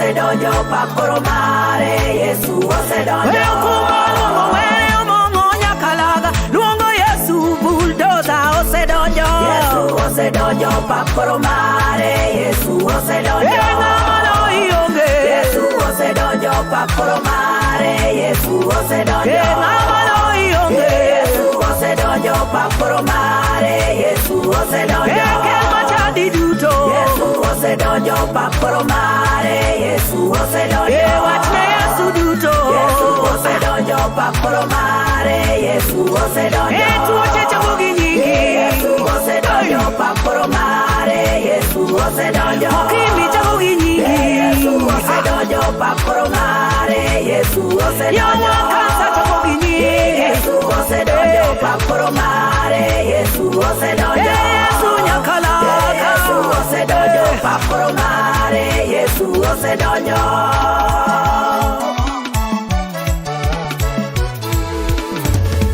osedonjo pap koro mare, Yesu osedonjo. Okumba luongo were omong'o nyakalaga luongo Yesu bulldozer osedonjo. Yesu osedonjo pap koro mare, Yesu osedonjo. E ng'ama loyi onge. Yesu osedonjo pap koro mare, Yesu osedonjo. E ng'ama loyi onge. Yesu osedonjo pap koro mare, Yesu osedonjo. E kel machadi duto. Yesu osedonjo pap koro mare, Yesu osedonjo. E wachne Yesu duto. Yesu osedonjo pap koro mare, Yesu osedonjo. E tuoche chango gi nyingi. Yesu osedonjo pap koro mare, Yesu osedonjo. Okimi chango gi nyingi. Yesu osedonjo pap koro mare, Yesu osedonjo. Yawa kansa chango gi nyingi. Yesu osedonjo pap koro mare, Yesu osedonjo. E Yesu nyakalaga. Yesu osedonjo pap koro mare, Yesu osedonjo.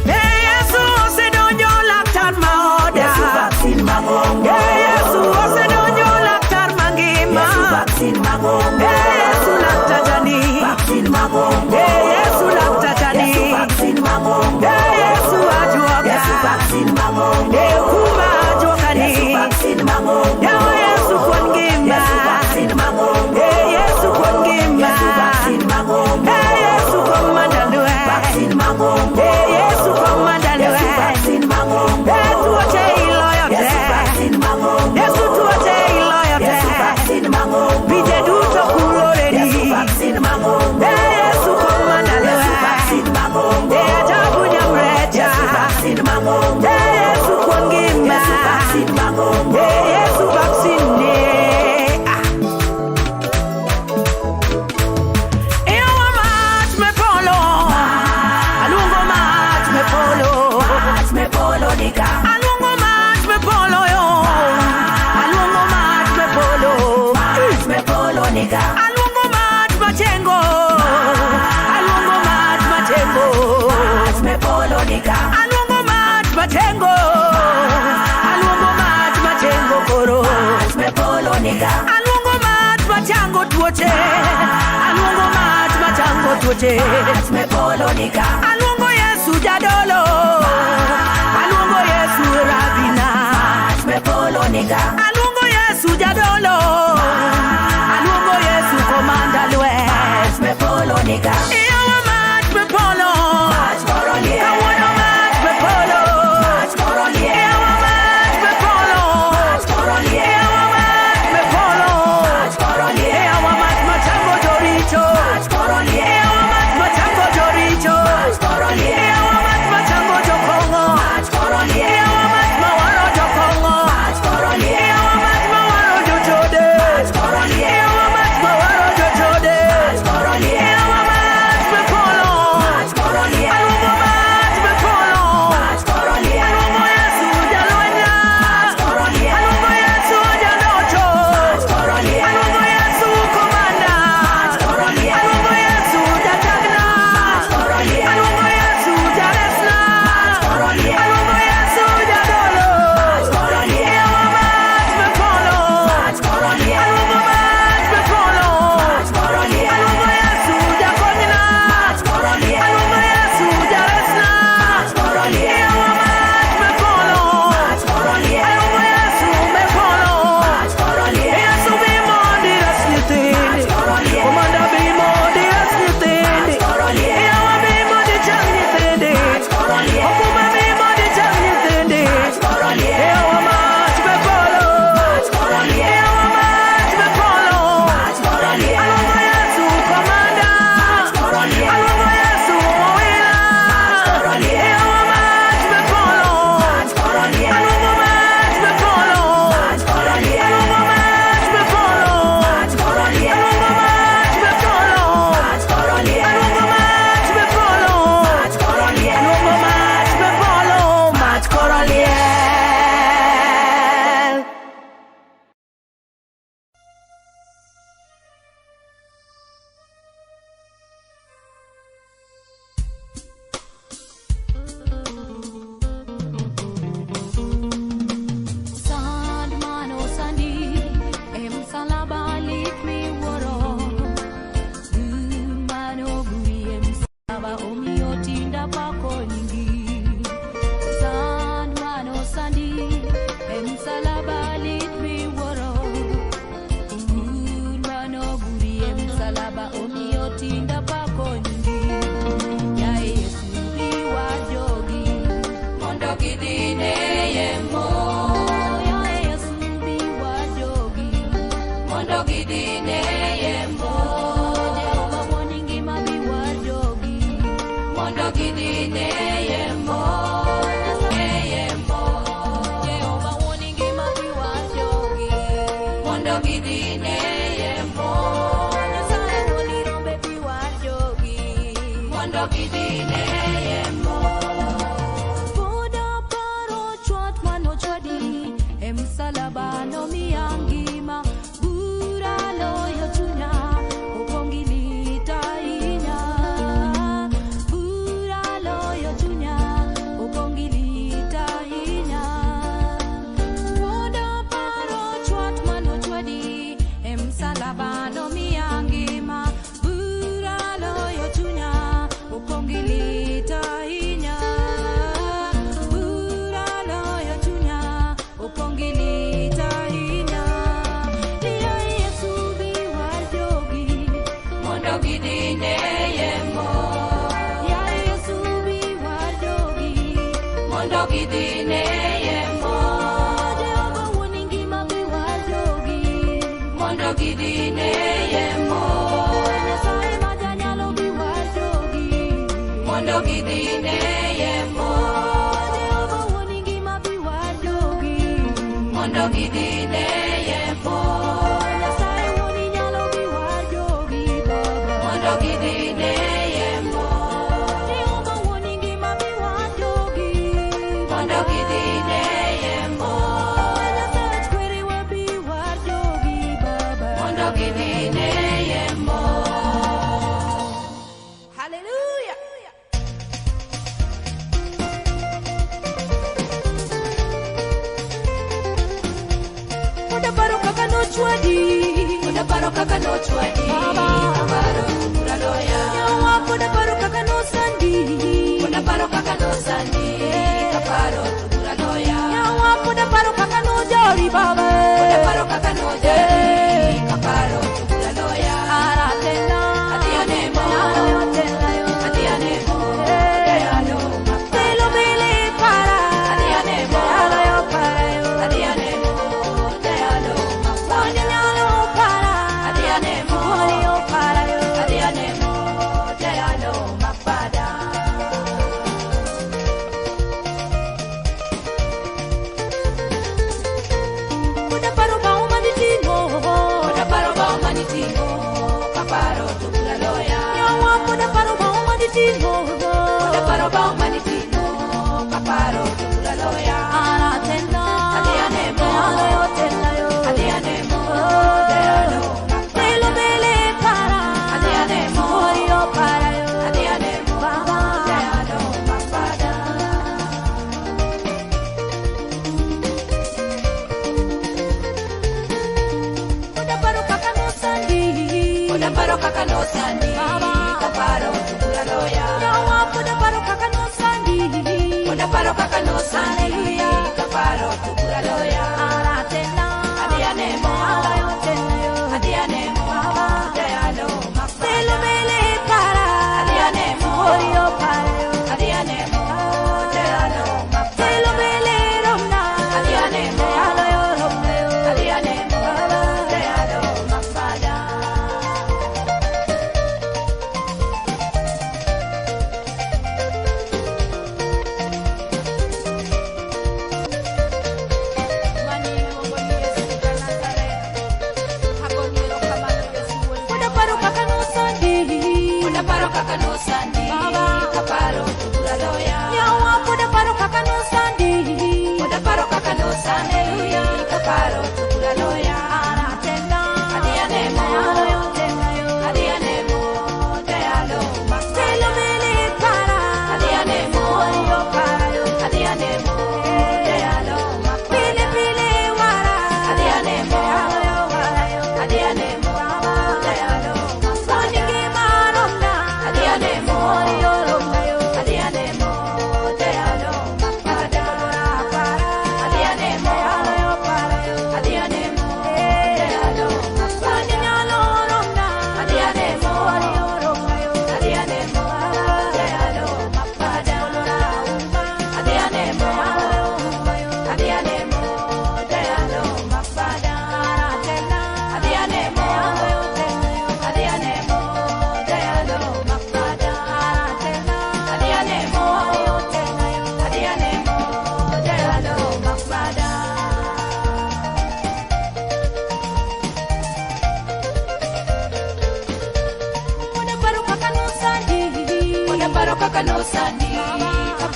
E Yesu osedonjo laktar ma oda. Yesu vaccine mang'ongo. E Yesu osedonjo laktar mangima. Yesu vaccine mang'ongo. E Yesu laktar jani. Vaccine mang'ongo. E Yesu laktar jani. Yesu vaccine mang'ongo. E Yesu ajuoga. Yesu vaccine mang'ongo. E okumba ajuoga ni. Yesu vaccine mang'ongo. Yawa Yesu kuon ngima. Yesu vaccine mang'ongo. E Yesu kuon ngima. Yesu vaccine mang'ongo. E Yesu komanda lweny. Vaccine mang'ongo. E Yesu komanda Yesu lweny. vaccine mang'ongo. E tuoche iloyo te. Yesu vaccine mang'ongo. Yesu tuoche iloyo te. Yesu vaccine mang'ongo. Pinje duto kuloreni. Yesu vaccine mang'ongo. E Yesu komanda Yesu lweny. vaccine mang'ongo. E ajabu nyamrecha. Yesu vaccine mang'ongo. E Yesu kuon ngima. Yesu vaccine mang'ongo. E Yesu vaccine ne. Ah. Ewa mach me polo. Aluongo mach me polo. Mach me polo nika. Aluongo mach me polo yo. Aluongo mach me polo. Mach me polo nika. Aluongo mach machengo. Aluongo mach machengo. Mach me polo nika. Aluongo mach machengo. Aluongo mach machengo koro. Mach me polo nika. Aluongo mach machango tuoche. Aluongo mach machango tuoche. Mach me polo nika. Aluongo Yesu jadolo. Aluongo Yesu rabina. Mach me polo nika. Aluongo Yesu jadolo. Aluongo Yesu komanda lweny. Mach me polo nika. Iyawa mach me polo. Mach koro liel. Kawuono mach me polo. Mach koro liel. Iyawa mach me polo. Mach koro liel. Iyawa mach me polo. Mach koro liel. Iyawa mach machango joricho. Mach koro liel. Iyawa mach machango joricho. Mach koro liel. Iyawa mach machango jokong'o. Mach koro liel. Iyawa mach mawaro jokong'o. Mach koro liel. Iyawa mach mawaro jochode. Mach koro liel. Iyawa mach mawaro jochode. Mach koro liel. Iyawa mach Mondo gidhi ne yembo. Jehova wuon ngima bi war jogi. Mondo gidhi ne yembo. Yembo. Jehova wuon ngima bi war jogi. Mondo gidhi ne yembo. Nyasaye wuon rombe bi war jogi. Mondo gidhi ne yembo. Pod aparo chwat manochwadi e msalaba nomiya ngima. Bura loyo chunya opong' gi lit ahinya. Bura loyo chunya opong' gi lit ahinya. Pod aparo chwat manochwadi e msalaba nomiya ngima. Bura loyo chunya opong' gi lit ahinya. Bura loyo chunya opong' gi lit ahinya. Lia Yesu bi war jogi. Mondo gidhi ne yembo. Ya Yesu bi war jogi. Mondo gidhi ne yembo. Jehova wuon ngima bi war jogi. Mondo gidhi ne yembo. Nyasaye ma janyalo bi war jogi. Mondo gidhi ne yembo. Jehova wuon ngima bi war jogi. Mondo gidhi ne yembo. Nyasaye wuon nyalo bi war jogi Baba. Mondo gidhi ne yembo. Jehova wuon ngima bi war jogi. Mondo gidhi ne yembo. Nyasaye kwerewa bi war jogi Baba. Mondo gidhi ne yembo. Hallelujah. Pod aparo kaka nochwadi. Pod aparo kaka nochwadi. Baba. Kaparo bura loya. Yawa pod aparo kaka nosandi. Pod aparo kaka nosandi. Kaparo bura loya. Yawa pod aparo kaka nojori Baba. Pod aparo kaka nojari. Kaparo bura loya. Aratena. Adhi anemo. Aloyo tena yo. Adhi anemo. Jayalo mapada. Pelo bele para. Adhi anemo. Aloyo para yo. Adhi anemo. Jayalo mapada. Onyalo para. Adhi anemo. Oyo para yo. Adhi anemo. Jayalo mapada. Pod aparo bao maniting'o. Pod aparo bao maniting'o. Kaparo to bura loya. Yawa pod aparo bao maniting'o. Pod aparo bao maniting'o. Kaparo to bura loya. Aratena. Adhi anemo. Aloyo tena yo. Adhi anemo. Jayalo mapada. Pelo bele para. Adhi anemo. Oyo para yo. Adhi anemo. Baba. Jayalo mapada. Pod aparo kaka nosandi. Pod aparo kaka nosandi. Baba. Kaparo to bura loya. Yawa pod aparo kaka nosandi. Pod aparo kaka nosandi. Hallelujah. Kaparo to bura loya. Aratena. Adhi anemo. Aloyo tena yo. Adhi anemo. Baba. Jayalo mapada. Pelo bele para. Adhi anemo. Oyo para yo. Adhi anemo. Jayalo mapada. Pelo bele romna. Adhi anemo. Aloyo romna yo. Adhi anemo. Jayalo mapada.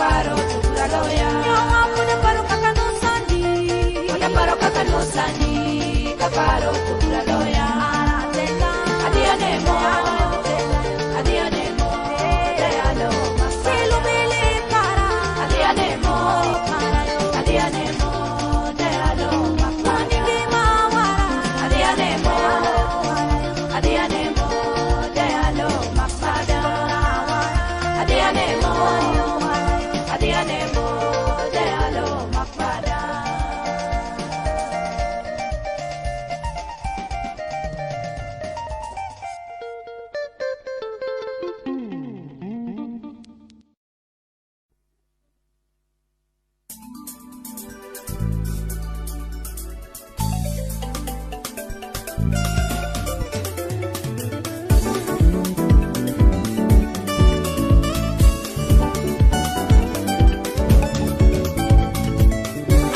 Kaparo to bura loya. Nyawa pod aparo kaka nosandi. Pod aparo kaka nosandi. Kaparo to bura loya. Aratela. Adhi anemo. Adhi anemo. Jayalo makmada. Silubili para. Adhi anemo. Adhi anemo. Jayalo makmada. Ngima wara. Adhi anemo. Adhi anemo. Jayalo makmada. Adhi anemo. Adhi anemo. Jayalo makmada.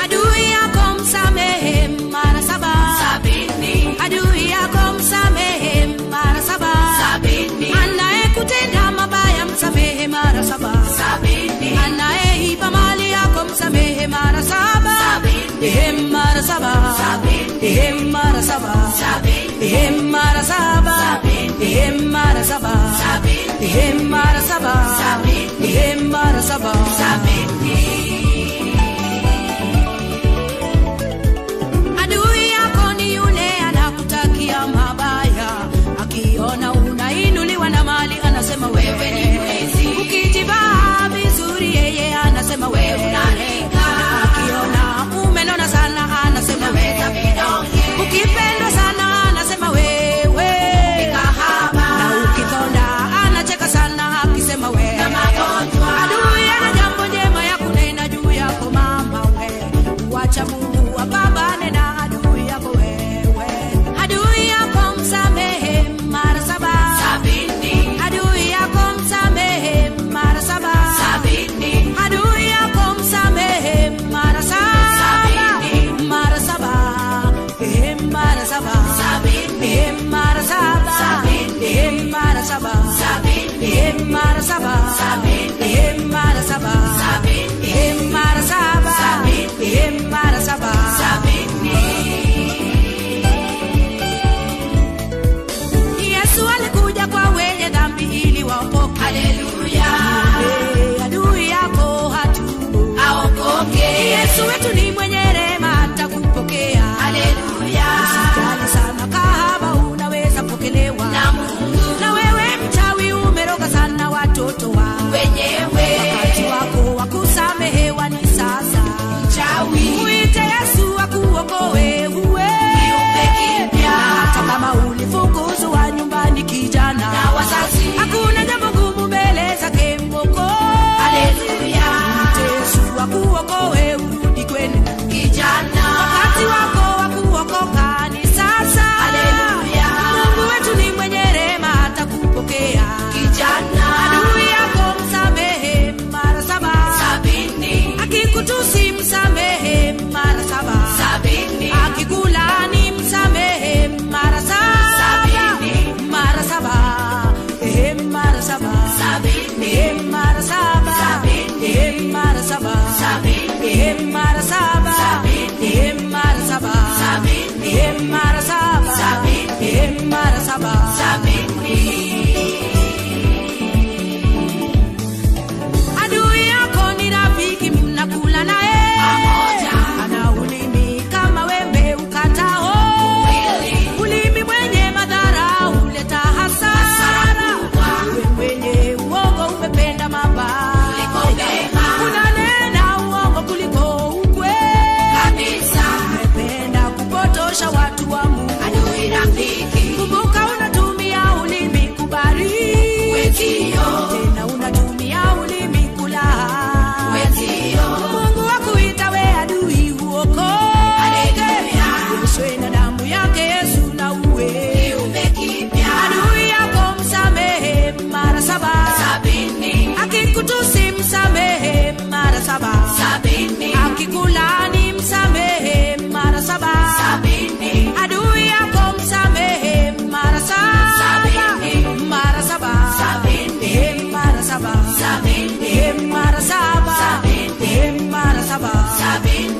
Adui yako msamehe mara saba. 70. Adui yako msamehe mara saba. 70. Anayekutenda mabaya msamehe mara saba. 70. Anayeiba mali yako msamehe mara saba. 70. Ehe, mara saba. 70. Ehe, mara saba. 70. Ehe, mara saba. 70. Ehe, mara saba. 70. Ehe, mara saba. 70. Ehe, mara saba. 70. Adui yako ni yule anakutakia mabaya, akiona unainuliwa na mali anasema wewe ni mwizi. Ukijivaa vizuri yeye anasema wewe unaringa. Akiona umenona sana anasema Unaweza wewe. vidonge. Ukipendwa sana anasema wewe Ni kahaba. Na ukikonda anacheka sana akisema wewe Na magonjwa. Adui ana jambo njema ya kunena juu yako mama we. Wacha Mungu apambane na adui yako wewe. Adui yako msamehe mara saba. 70. Adui yako msamehe mara saba. 70. Adui yako msamehe mara saba. 70. Mara saba. Eh, mara saba. 70. Eh, mara saba. 70. Eh, mara saba. 70. Eh, mara saba. 70. Eh, mara saba. 70. Eh, mara saba. 70. Eh, mara saba. 70. Yesu alikuja kwa wenye dhambi ili waokoke. Haleluya. Eh, adui yako hatubu. Aokoke. Yesu wetu ni mwenye rehema atakupokea. Haleluya. Usijali sana kahaba, unaweza pokelewa Na Mungu na wewe mchawi umeroga sana watoto wa wenyewe. wakati wako wa kusamehewa ni sasa. Mchawi. Mwite Yesu akuokoe.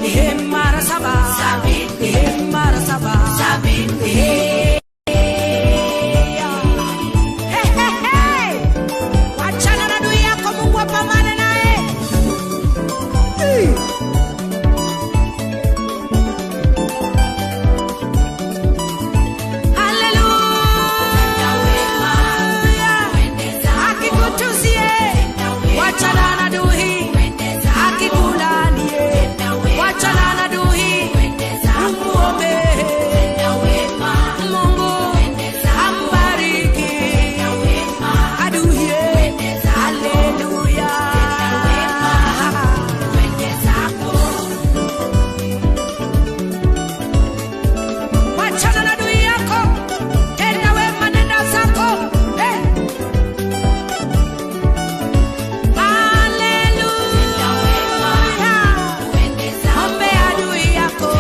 Ehe, mara saba. Ehe, mara saba. Ehe. He, he, he. Wachana na adui yako, Mungu apambane naye. Haleluya. Akikutusie, wachana na adui. Akikulaanie, wachana na adui. Umuombe Mungu ambariki aduye. Haleluya. Wachana na adui yako, tenda wema, nenda zako. Hey. Haleluya. Ombe adui yako,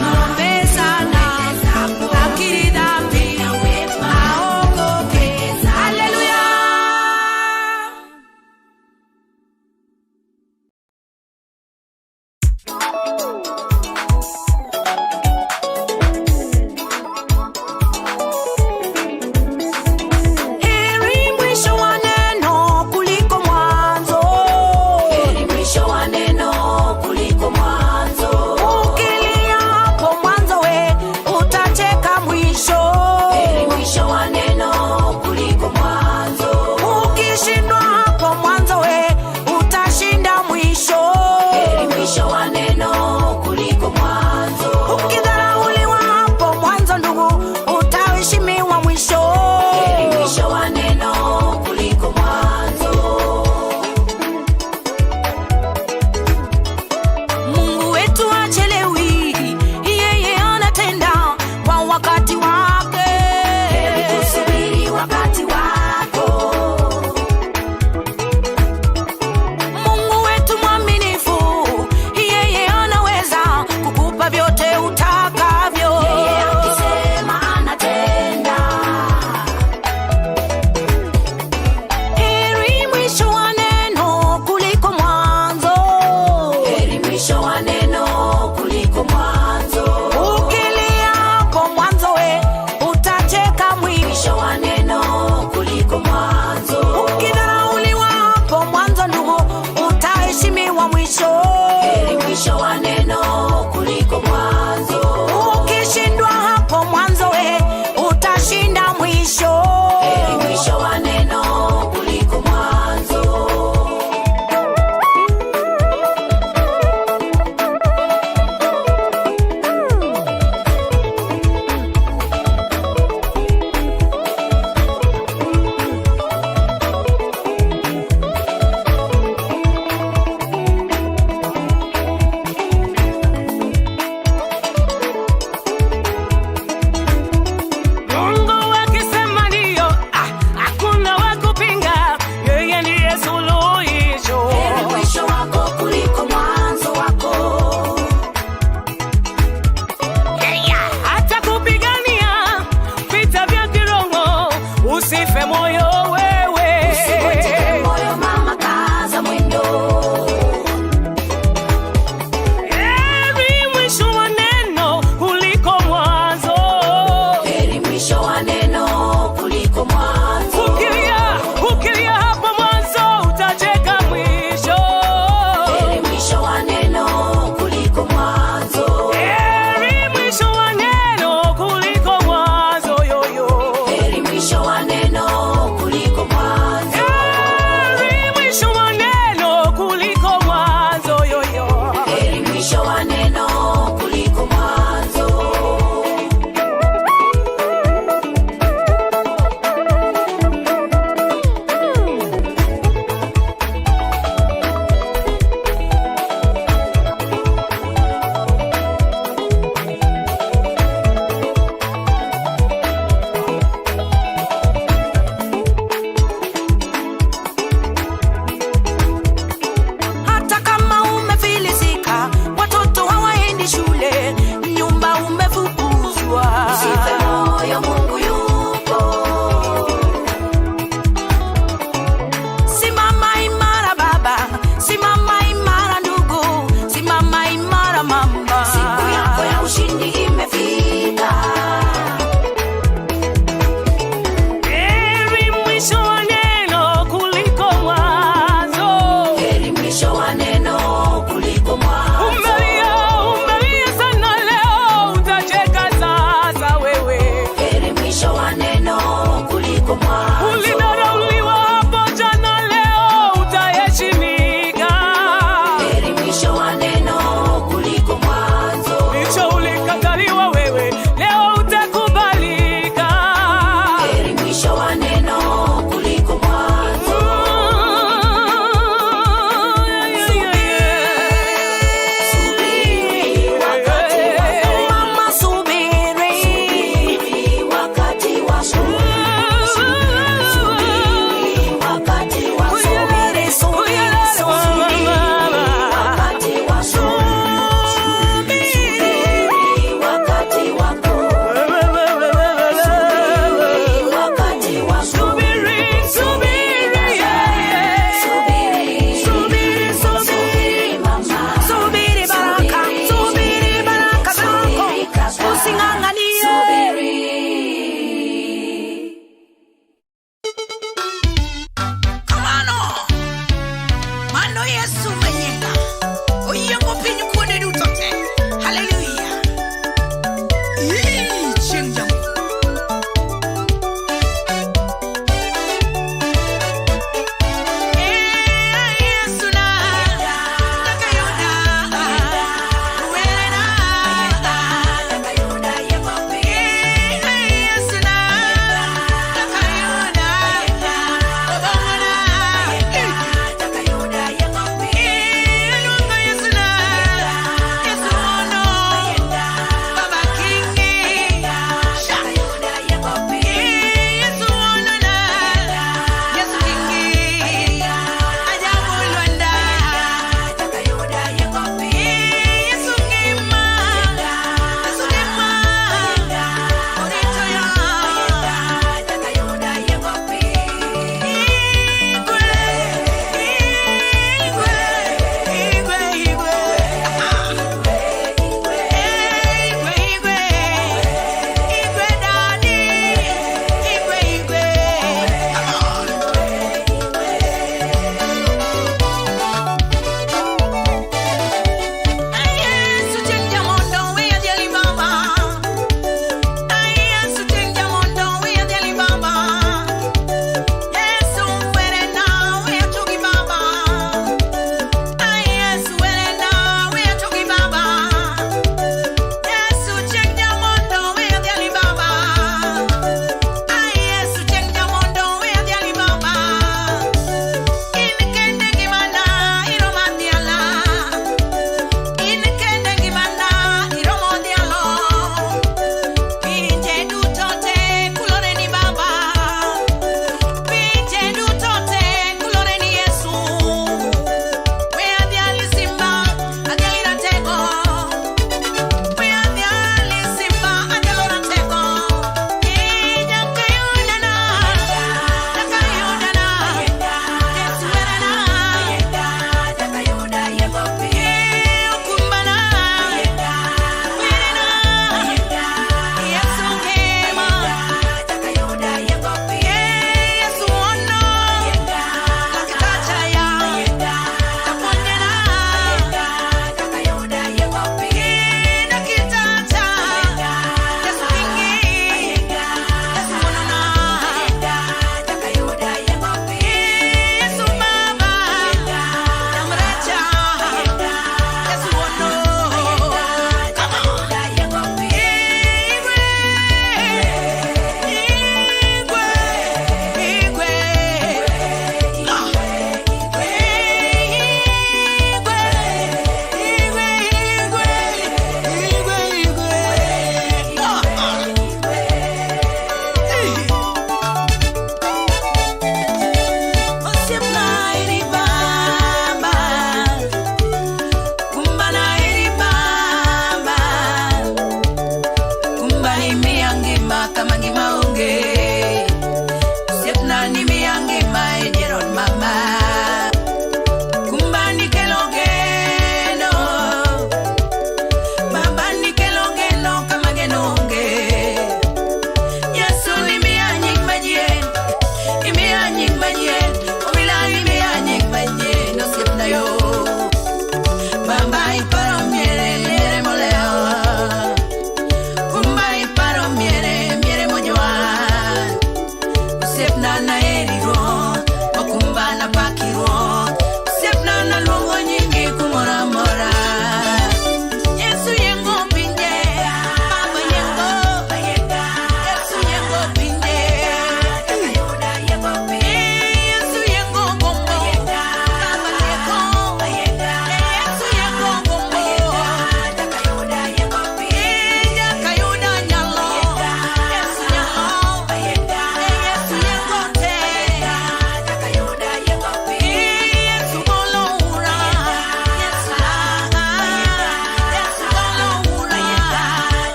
mwombe sana, akiri dhambi, aokoke. Haleluya. Heri mwisho wa neno kuliko mwanzo. Heri mwisho wa neno kuliko mwanzo. Ukilia hapo mwanzo we utacheka mwisho. Heri mwisho wa neno kuliko mwanzo. Ukishindwa hapo mwanzo we utashinda mwisho. Heri mwisho wa neno kuliko mwanzo. Ukidharauliwa hapo mwanzo ndugu, utaheshimiwa mwisho. Heri mwisho wa neno kuliko mwanzo. Mungu wetu hachelewi, yeye anatenda kwa wakati wake. Heri kusubiri wakati wako. Mungu wetu mwaminifu, yeye anaweza kukupa vyote utakavyo. Yeye akisema anatenda. Heri mwisho wa neno kuliko mwanzo. Heri mwisho wa neno kuliko mwanzo. Ukilia hapo mwanzo we utacheka mwisho. Mwisho wa neno kuliko mwanzo. Ukidharauliwa hapo mwanzo ndugu, utaheshimiwa mwisho. Heri mwisho wa neno kuliko mwanzo. Ukishindwa hapo mwanzo we utashinda mwisho. Heri mwisho wa neno kuliko mwanzo. Mungu akisema ndiyo, hakuna wa kupinga. Yeye ndiye suluhisho. Heri mwisho wako kuliko mwanzo wako. Hata kupigania vita vya kiroho, usife moyo wewe. Usivunjike moyo mama, kaza mwendo. Heri mwisho wa neno kuliko mwanzo. Heri mwisho wa neno kuliko mwanzo. Ukilia, ukilia hapo mwanzo utacheka mwisho. Heri mwisho wa neno kuliko mwanzo. Heri mwisho wa neno kuliko mwanzo yoyo. Heri mwisho wa neno kuliko kuliko mwanzo. Ulidharauliwa hapo jana, leo utaheshimika. Heri mwisho wa neno kuliko mwanzo. Mwisho ulikataliwa wewe, leo utakubalika. Heri mwisho wa neno kuliko mwanzo. Subiri wakati wako. Mama subiri. Subiri wakati wako. Subiri wakati wako. Subiri, subiri, subiri. Wakati wako. Subiri wakati wako. Subiri wakati wako. Subiri, subiri, yeah. Subiri. Subiri, subiri. Subiri mama. Subiri baraka, subiri baraka zako. Subiri kaka. Using'ang'anie. Subiri. Kamano. Mano Yesu manyinga. Oyiengo piny kuonde duto te. Haleluya. Ii, chieng' jamu. Eh, Yesu na, takayuda. Wele na. Eh, Yesu na, takayuda. Obongo na.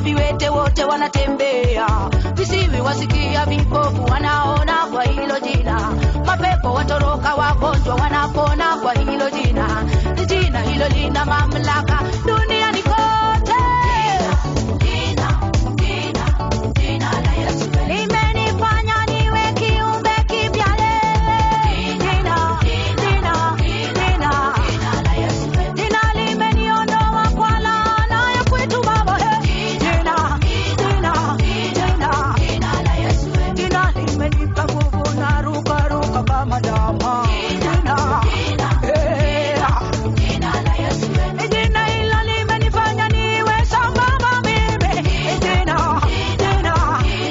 viwete wote wanatembea, visiwi wasikia, vipofu wanaona kwa hilo jina, mapepo watoroka, wagonjwa wanapona kwa hilo jina. Jina hilo lina mamlaka duniani kote. Jina, jina, jina la Yesu limenifanya niwe kiumbe kipya leo. Jina, jina, jina, jina limeniondoa kwa laana ya kwetu baba. Jina, jina, jina, jina limenipa nguvu na ruka ruka kama ndama. Jina, eh, jina hilo limenifanya niwe sambamba mimi. Jina, jina,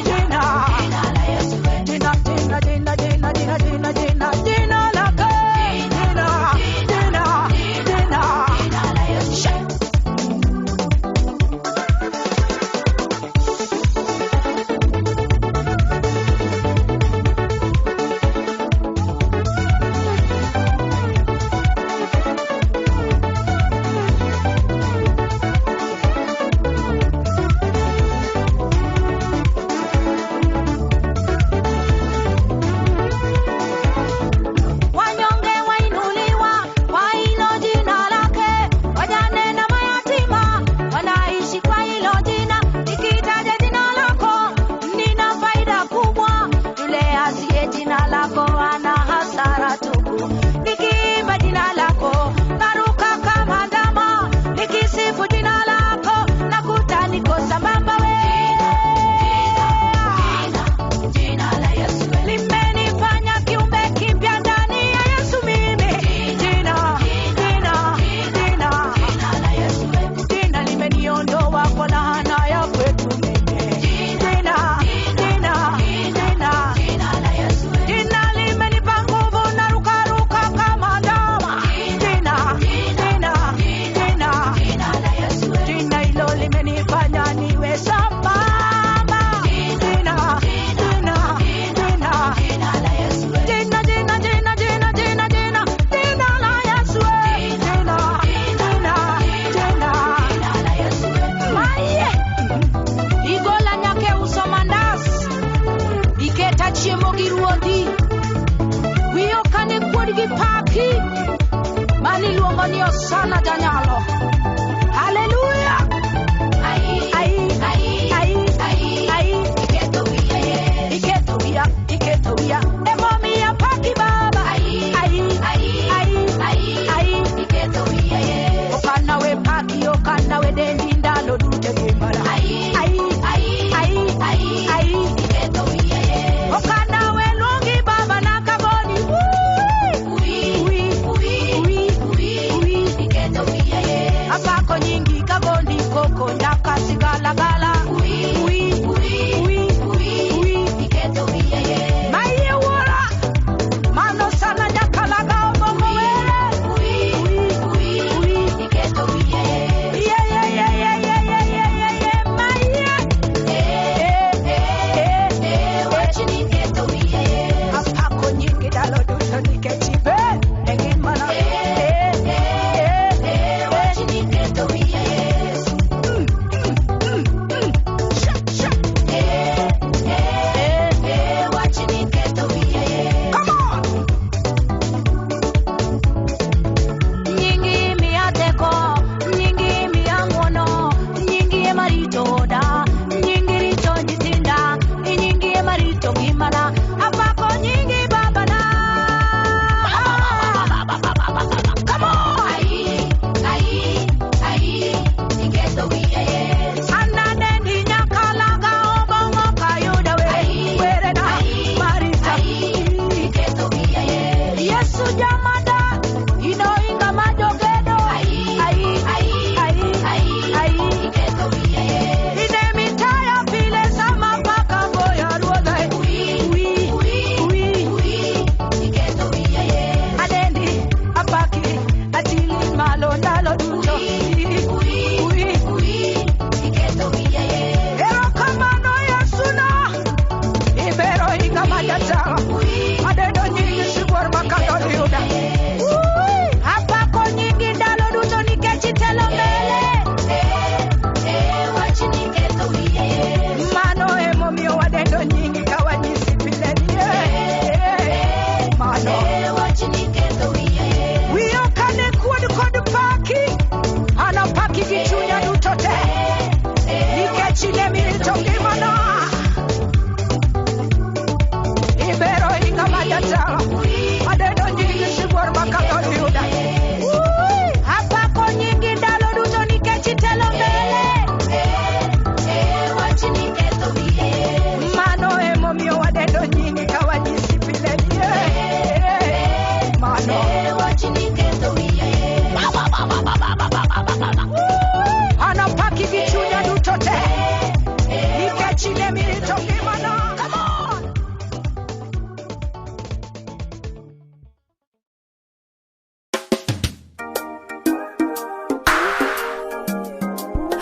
jina, jina, jina, jina, jina, jina, jina, jina, jina lake. Jina, jina, jina. Sha. Wanyonge wainuliwa kwa hilo jina lake, wajane na mayatima wanaishi kwa hilo jina. Nikitaja jina lako nina faida kubwa, yule asiye jina lako ana hasara tupu. Nikiimba jina lako naruka kama ndama, nikisifu jina lako nakuta niko sambamba we limenifanya kiumbe kipya ndani ya Yesu mimi. Jina, jina, jina, jina limeniondoa kwa laana ya kwetu mimi. Jina, jina, jina, jina limenipa nguvu na rukaruka kama ndama. Jina, jina, jina, jina hilo limenifanya niwe sambamba. Jina, jina, jina, jina, jina, jina, jina, jina, jina, jina la Yesu. Jina, jina, jina. Maye. Igola nyake uso mandas. Iketa chiemo gi ruodhi. Wiyo kane kuod gi paki. Mani iluongo ni Osana Janyalo. Haleluya. Ai, ai, ai, ai. Iketo wiya, iketo wiya. Emomiyo paki baba. Ai, ai, ai, ai. Okana we paki, okana we dendi ndalo duto gimara. Ai, ai, ai, ai. Okana we luongi baba nakagoni. Ui, ui, ui, ui. Apako nyingi.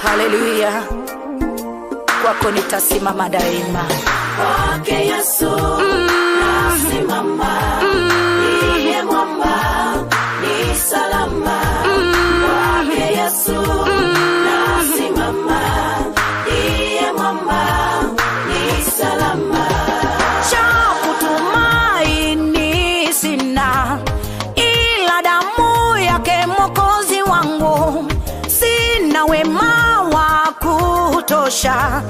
Haleluya, kwako nitasimama daima. Kwake Yesu nasimama, ndiye mwamba, ni salama. Kwake Yesu nasimama, ndiye mwamba, ni salama. Cha kutumaini sina ila damu yake Mwokozi wangu, sina wema wa kutosha,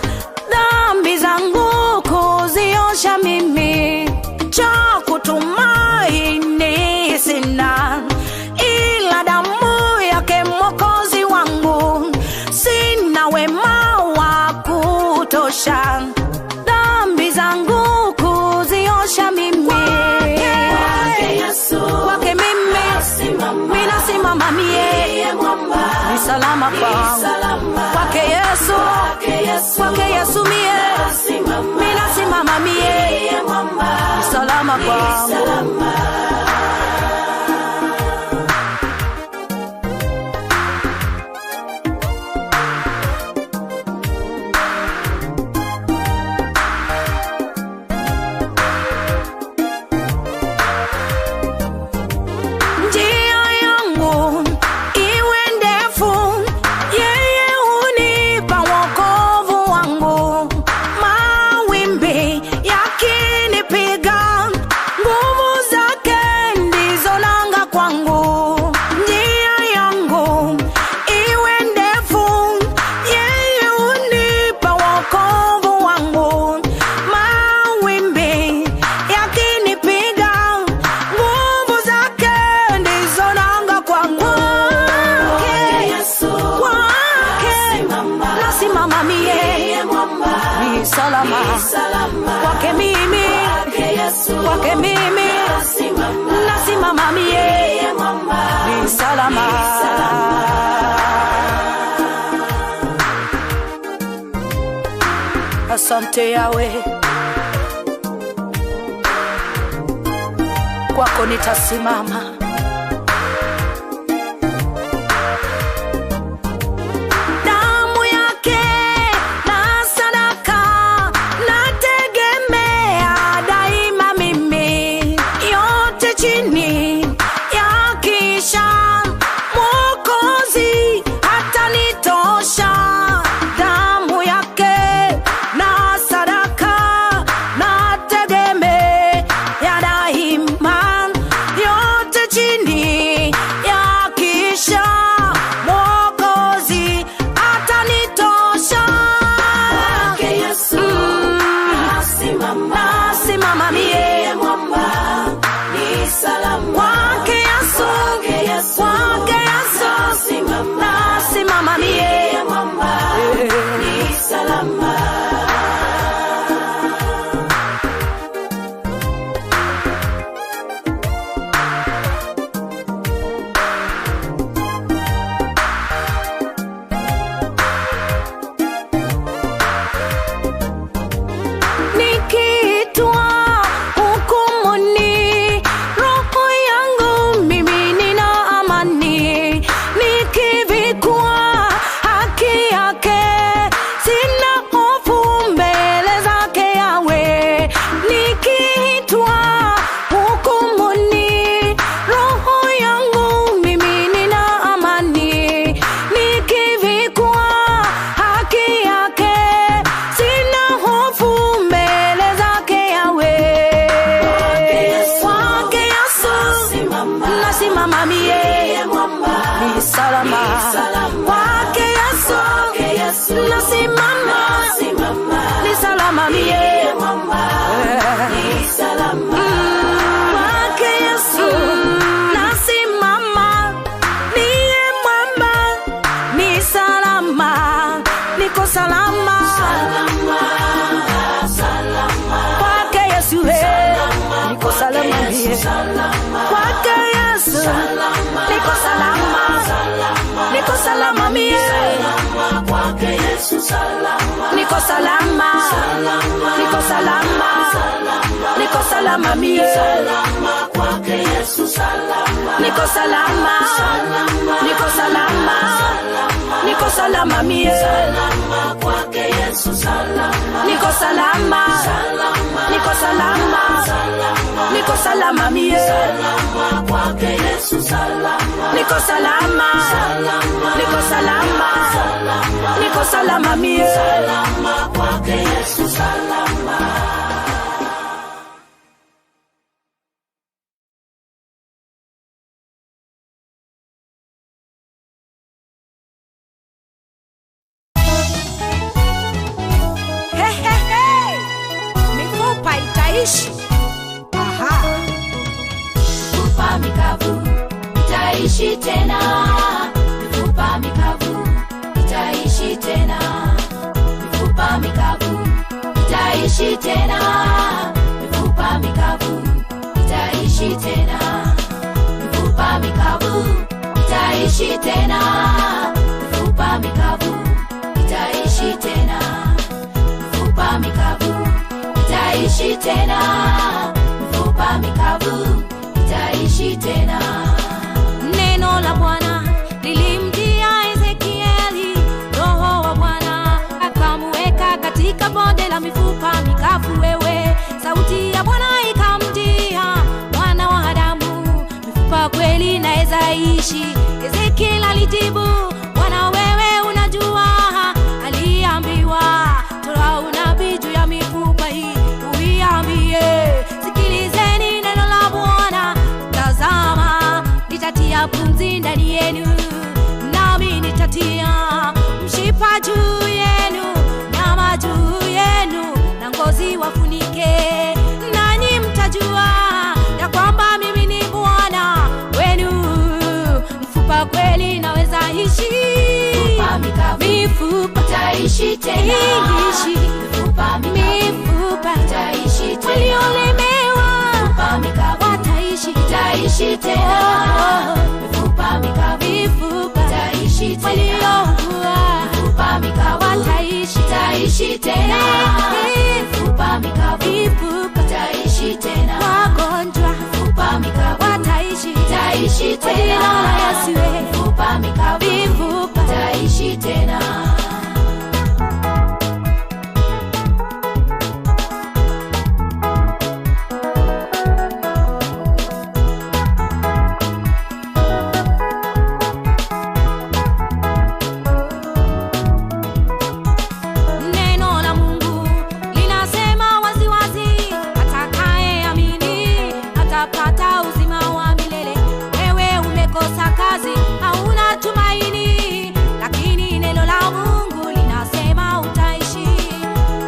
dhambi zangu kuziosha mimi. Cha kutumaini sina ila damu yake Mwokozi wangu, sina wema wa kutosha, dhambi zangu kuziosha mimi. Kwake Yesu Kwake mimi nasimama, minasimama mie, ndiye mwamba, ni salama ni kwangu. salama. Kwake Yesu, Kwake Yesu kwake Yesu mie, nasimama, minasimama mie, ndiye mwamba, ni salama ni kwangu. salama. Njia yangu iwe ndefu, yeye hunipa wokovu wangu. Mawimbi yakinipiga, nguvu zake ndizo nanga kwangu. Njia yangu iwe ndefu, yeye hunipa wokovu wangu. Mawimbi yakinipiga, nguvu zake ndizo nanga kwangu. Kwake Yesu Kwake nasimama, nasimama mie, ndiye mwamba, ni salama ni salama. kwake mimi, Kwake Yesu kwake mimi nasimama, nasimama mie, ndiye mwamba, ni salama. Asante Yawe, kwako nitasimama. Damu yake na sadaka nategemea daima mimi, yote chini ya kisha Mwokozi hatanitosha. Damu yake na sadaka nategemea daima, yote chini ya kisha Mwokozi atanitosha. Kwake Yesu nasimama, Nasimama mie ndiye mwamba, ni salama. kwake Yesu, Kwake Yesu kwake Yesu nasimama, nasimama mie. ndiye mwamba, ni salama. Nikiitwa hukumuni, roho yangu mimi nina amani. Nikivikwa haki yake, sina hofu mbele zake Yawe. Nikiitwa hukumuni, roho yangu mimi nina amani. Nikivikwa haki yake, sina hofu mbele zake Yawe. Kwake Yesu Nasimama, nasimama mie, ndiye mwamba, ni salama ni salama. kwake Yesu Kwake Yesu nasimama, nasimama, ni salama mie ndiye mwamba, ni salama. Kwake Yesu nasimama, niye mwamba, ni salama, niko salama Salama, salama, kwake Yesu, niko salama mie kwake Yesu, niko salama, niko salama mie, kwake Yesu salama, niko salama, niko salama, niko salama mie. salama kwake Yesu. Yesu salama. Niko salama, salama. Niko salama, salama. Niko salama mie, salama kwake Yesu salama. Niko salama, salama. Niko salama, salama. Niko salama mie, salama kwake Yesu salama. Niko salama, salama. Niko salama, salama. Niko salama mie, salama kwake Yesu salama. Hey, hey, hey. Mifupa itaishi. Aha. Mifupa mikavu itaishi tena. Mifupa mikavu itaishi tena. Mifupa mikavu itaishi tena. Mifupa mikavu itaishi tena. Mifupa mikavu itaishi tena. Mifupa mikavu itaishi tena. Mifupa mikavu itaishi tena. Mifupa mikavu itaishi tena. Neno la Bwana lilimjia Ezekieli, Roho wa Bwana akamuweka katika bonde la mifupa mikavu. Wewe, sauti ya Bwana ikamjia, mwana wa Adamu, mifupa kweli naeza ishi? Ezekieli alijibu, Bwana wewe unajua. Aliambiwa, toa unabii juu ya mifupa hii, uiambie, sikilizeni neno la Bwana. Tazama, nitatia pumzi ndani yenu, nami nitatia mshipa juu yenu, nyama juu yenu, na ngozi wafunike, nanyi mtajua ya kwamba mimi ni Bwana wenu. Mfupa kweli naweza ishi, Mifupa mikavu mifupa itaishi tena. ishi, Mifupa mikavu mifupa itaishi tena. waliolemewa Mifupa mikavu wataishi, itaishi tena. Mifupa mikavu mifupa itaishi tena. waliougua Mifupa mikavu wataishi, itaishi tena. Mifupa mikavu mifupa itaishi tena. wagonjwa Mifupa mikavu wataishi, itaishi kwa jina tena. la Yesu, eh. Mifupa mikavu mifupa itaishi tena. Neno la Mungu linasema waziwazi, atakayeamini atapata uzima wa milele. Wewe umekosa kazi, hauna tumaini, lakini neno la Mungu linasema utaishi.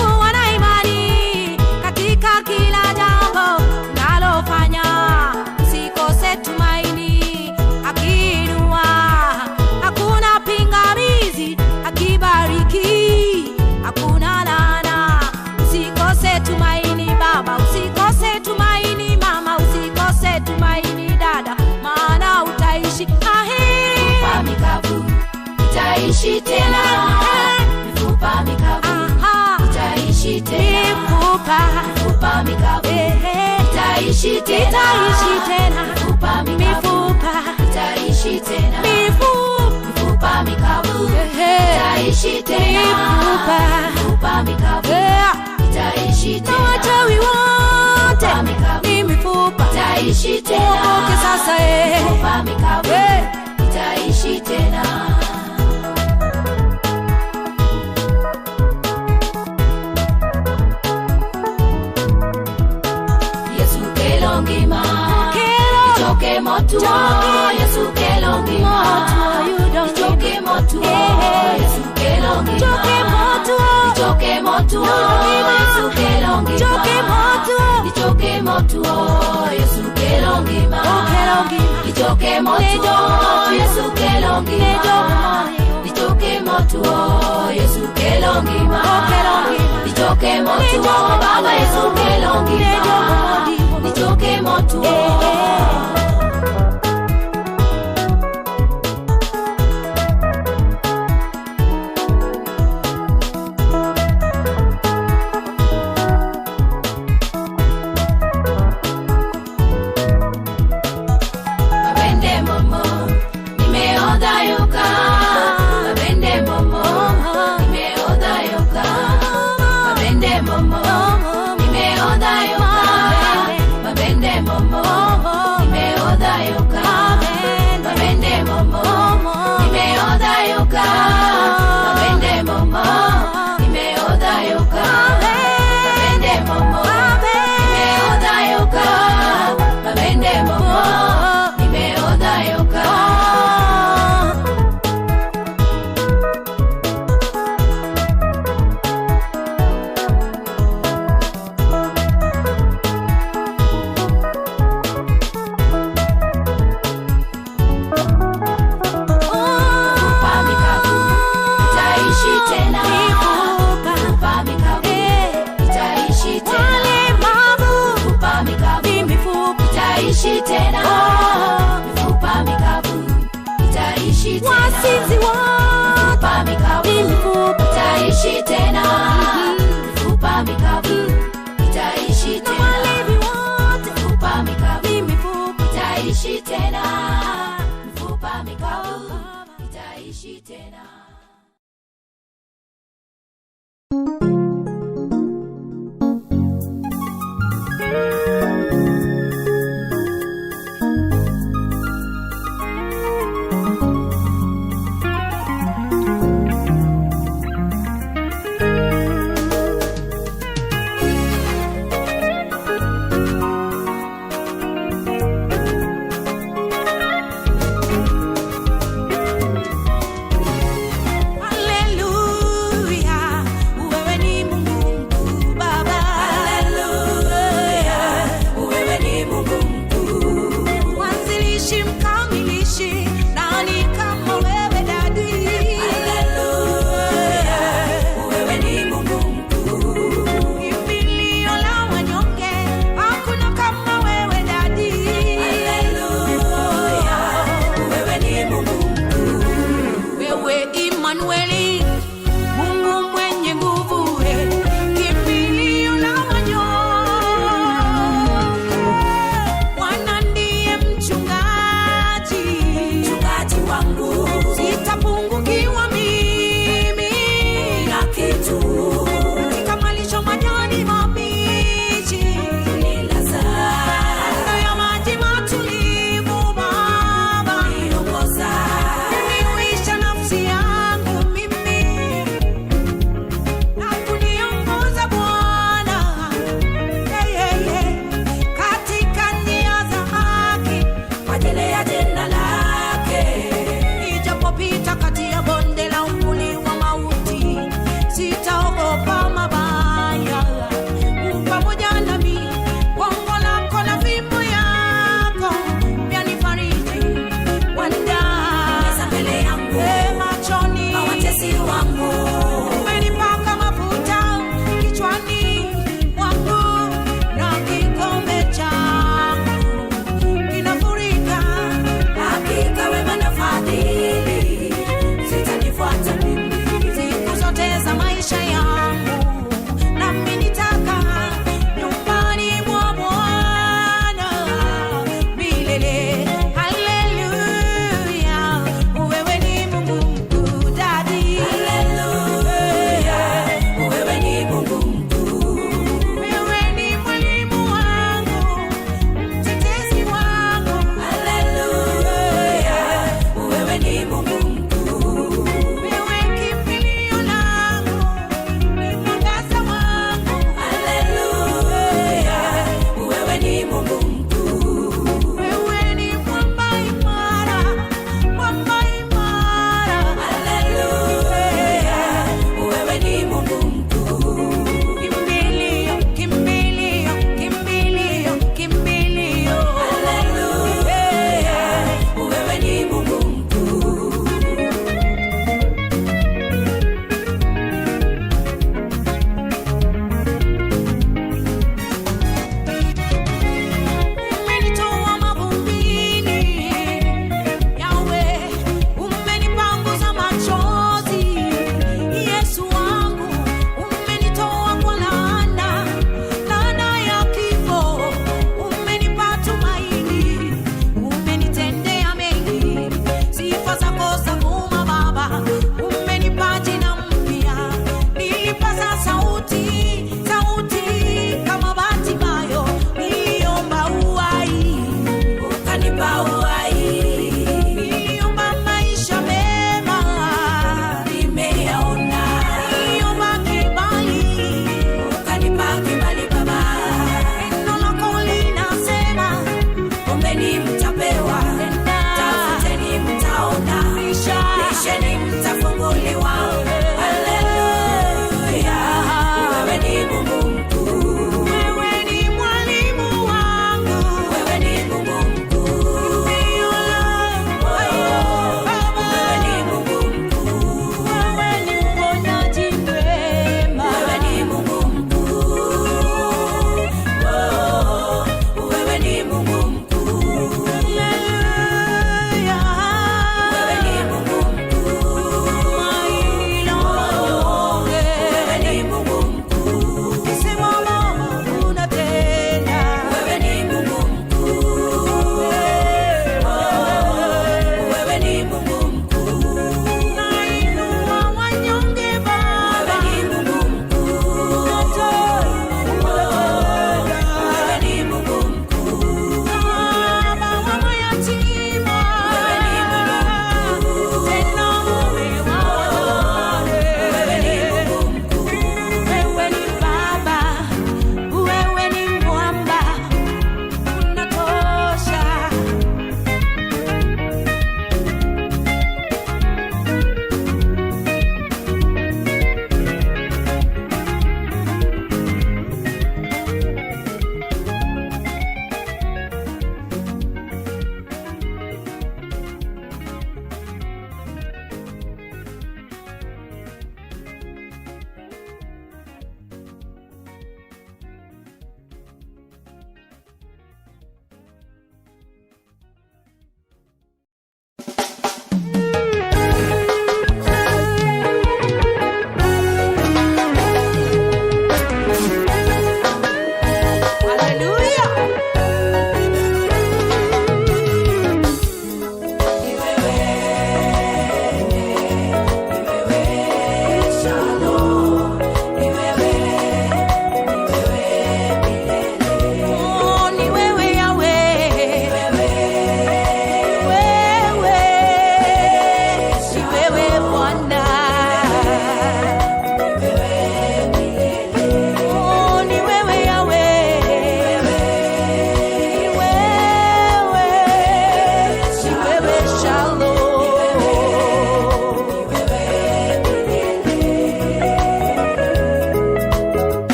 Kuwa na imani katika kila jambo unalofanya, usikose tumaini. Akiinua hakuna pingamizi, akibariki hakuna laana. Usikose tumaini baba, usikose tumaini mama, usikose tumaini dada, maana utaishi. Ahe. Mifupa mikavu itaishi tena. Mifupa mikavu Aha. itaishi tena. Mifupa Mifupa mikavu ehe, itaishi tena. itaishi tena. Mifupa mikavu Mifupa itaishi tena. mifupa Mifupa mikavu ehe, itaishi tena. mifupa Mifupa mikavu eh, itaishi na tena. wachawi wote Mifupa mikavu ni mifupa. itaishi tena. Uokoke sasa eh. Mifupa mikavu Eh. itaishi tena. Yesu kelo ngima Kelo. Ichoke motuo Choke. Yesu kelo ngima Motuo, you don't Ichoke motuo Eh. Yesu kelo ngima Choke motuo. Ichoke motuo Ngima. Yesu kelo ngima Choke motuo. Ichoke motuo Yesu kelo ngima Okelo ngima. Ichoke motuo Nejo motuo. Yesu kelo ngima Nejo motuo. Ichoke motuo Yesu kelo ngima Okelo ngima. Ichoke motuo Nejo Baba Yesu kelo Nejo ngima motuo. Ichoke motuo Eh, eh.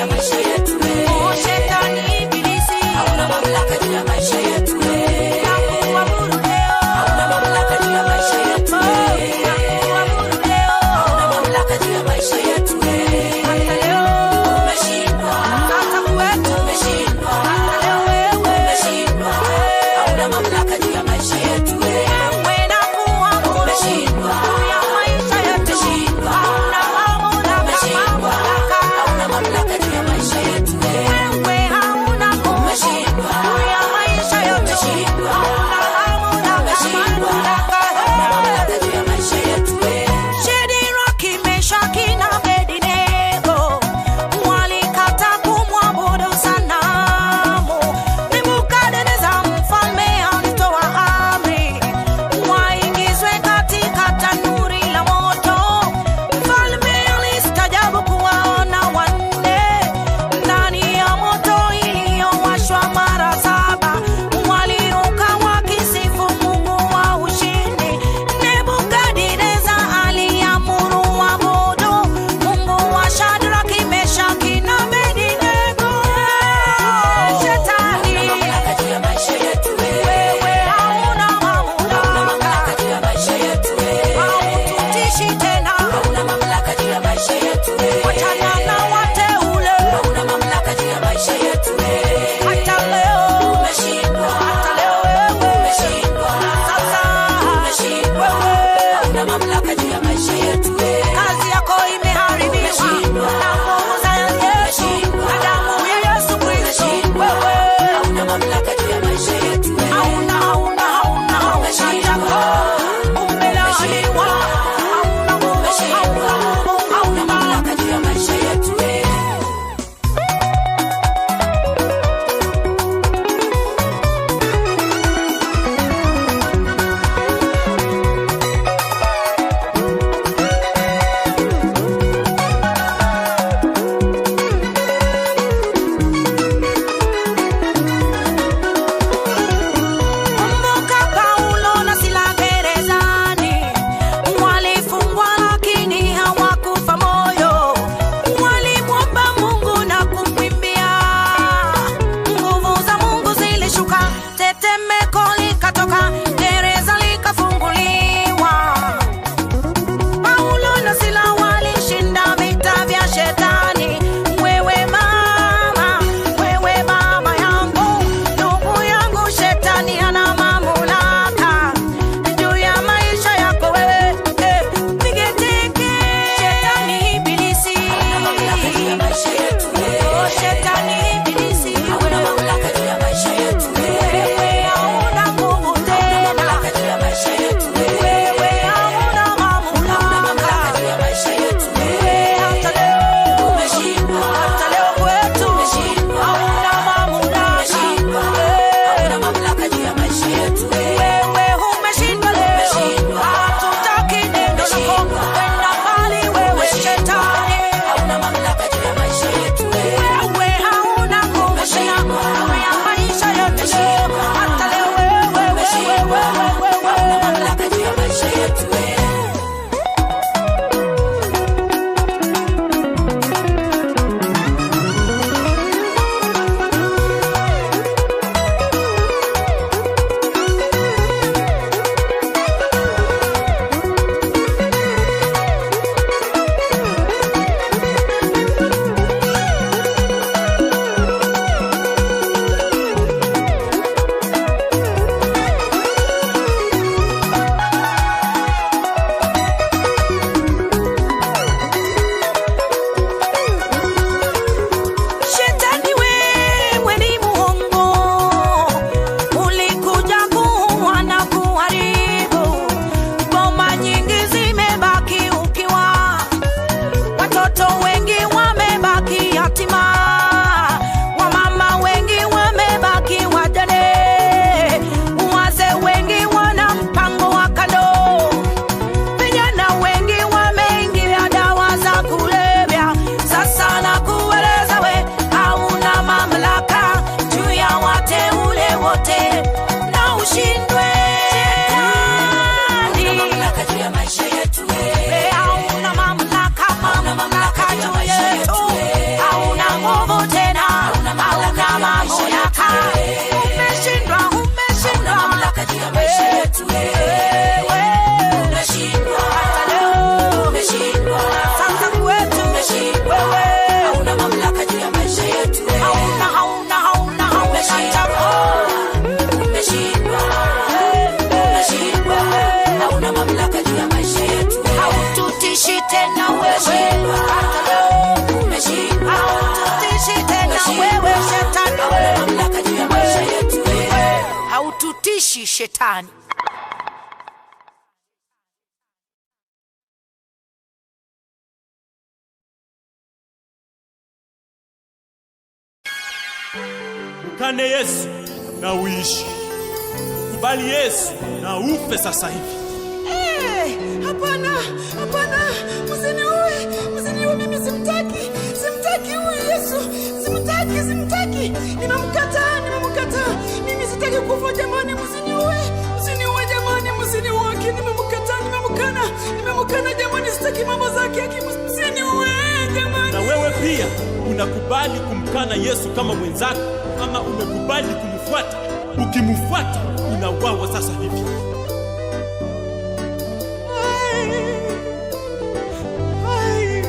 maisha yetu. O Shetani Ibilisi, Hauna mamlaka juu ya maisha yetu. nakuamuru leo. Hauna mamlaka juu ya maisha yetu. Nakuamuru leo. Hauna mamlaka juu ya maisha yetu. Hata leo. Umeshindwa. Sasa kwetu. Umeshindwa. Hata leo wewe. Umeshindwa. Hauna mamlaka juu ya maisha yetu. Wewe nakuamuru. Umeshindwa. Juu ya maisha yetu. Umeshindwa. Hauna mamlaka, Umeshindwa. mamlaka. Hauna mamlaka juu ya maisha yetu. Wewe hauna nguvu. Umeshindwa. Juu ya maisha yetu. Umeshindwa. Hauna mamlaka, Umeshindwa. mamlaka. Hauna mamlaka juu ya maisha yetu. Shadraka, Meshaki na Abednego walikataa kumwabudu sanamu. Nebukadneza mfalme alitoa amri, Haimtishi shetani. Mkane Yesu na uishi. Kubali Yesu na ufe sasa hivi. Hapana, hapana, msiniue, msiniue, mimi simtaki, simtaki huyu Yesu, simtaki, simtaki, nimemkataa, nimemkataa, mimi sitaki kufa jamani, msiniue, msiniue jamani, msiniue, aki nimemkataa, nimemkana, nimemkana jamani, sitaki mambo zake, aki msiniue jamani. Na wewe pia unakubali kumkana Yesu kama mwenzako, ama umekubali kumfuata? Ukimfuata unauawa sasa hivi. Ai,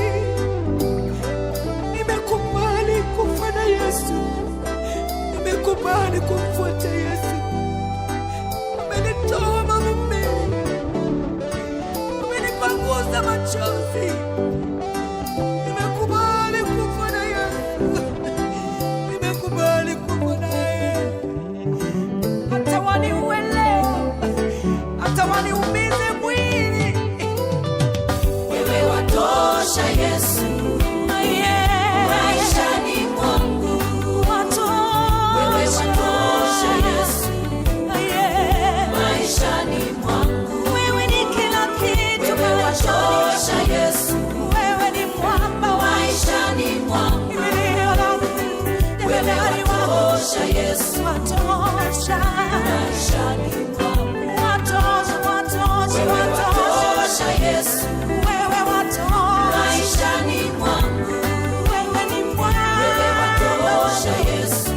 nimekubali kufa na Yesu, nimekubali kumfuata Yesu. Amenitoa mavumbi, amenipanguza machozi. Nimekubali kufa na Yesu, nimekubali kufa naye. Hata waniue leo, hata waniumize mwili. Wewe watosha Yesu, maishani mwangu. Wewe watosha Yesu, maishani mwangu. Wewe ni kila kitu, Wewe watosha Yesu, wewe ni mwamba wa maishani mwangu. Wewe watosha Yesu, watosha, maishani mwangu. watosha, watosha, Wewe watosha, watosha Yesu, wewe watosha, maishani mwangu. wewe ni Wewe mwamba watosha Yesu,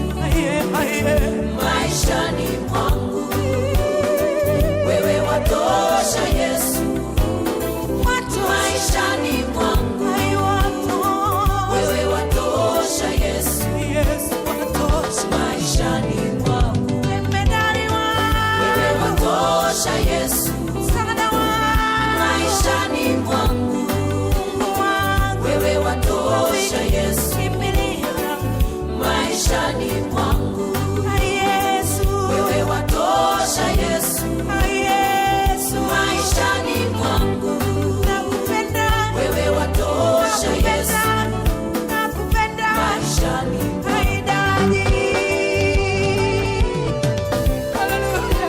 maishani mwangu. Wewe watosha Yesu, maishani mwangu. Wewe watosha Yesu, maishani mwangu. Wewe watosha Yesu, maishani mwangu. Wewe watosha Yesu, maishani mwangu. Wewe watosha Yesu, maishani mwangu. Wewe watosha Yesu, maishani mwangu. Haleluya.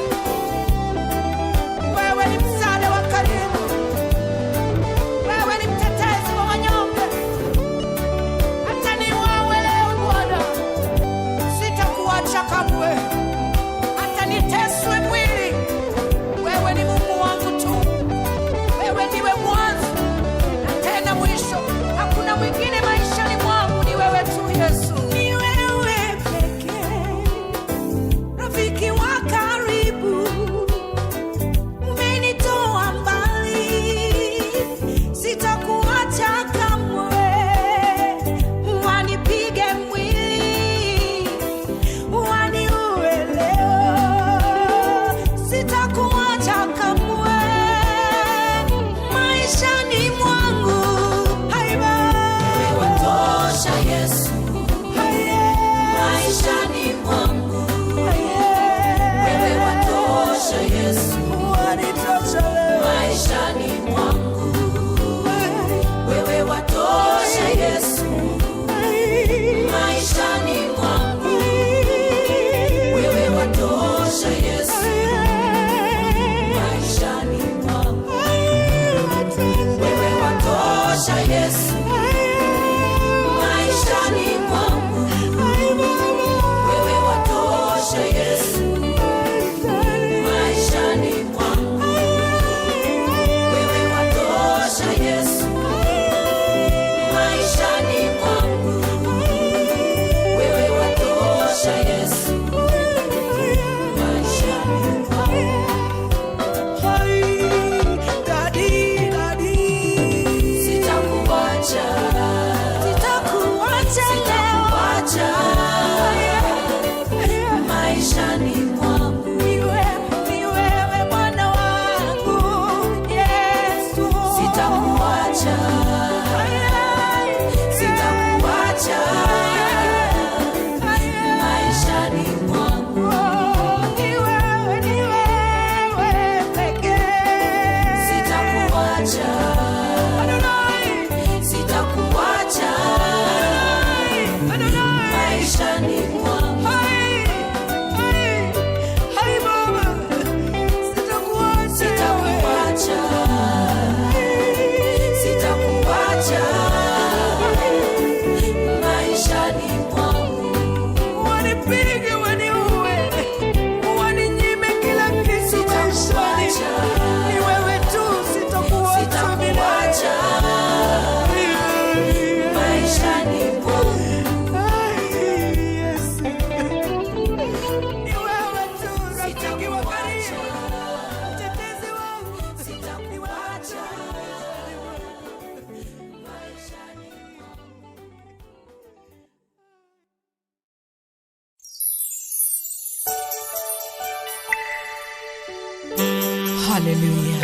Haleluya.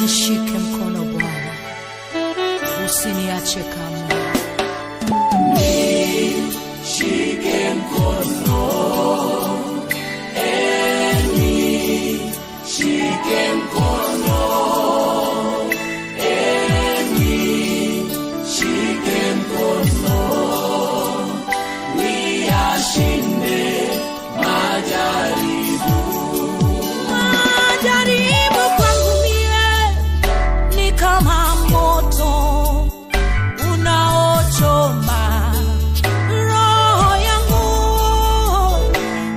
Nishike mkono Bwana, usiniache kamwe. Nishike mkono, nishike mkono, nishike mkono, niyashinde majaribu. Majaribu kwangu mie ni kama moto unaochoma roho yangu.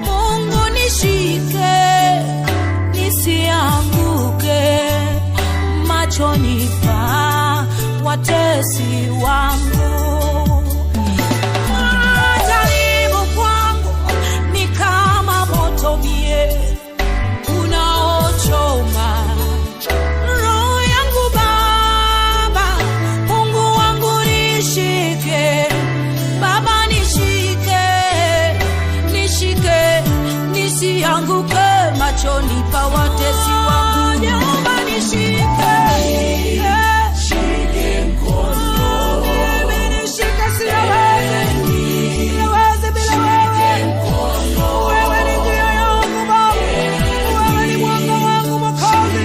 Mungu nishike nisianguke machoni pa watesi wangu. Majaribu kwangu ni kama moto mie unaochoma roho yangu. Baba Mungu wangu nishike, Baba nishike, nishike nisianguke machoni pa watesi wangu. Jehova nishike, Shike mkono, Mimi nishike, siwezi, siwezi bila wewe. Wewe ni njia yangu Baba, wewe ni mwanga wangu Mwokozi.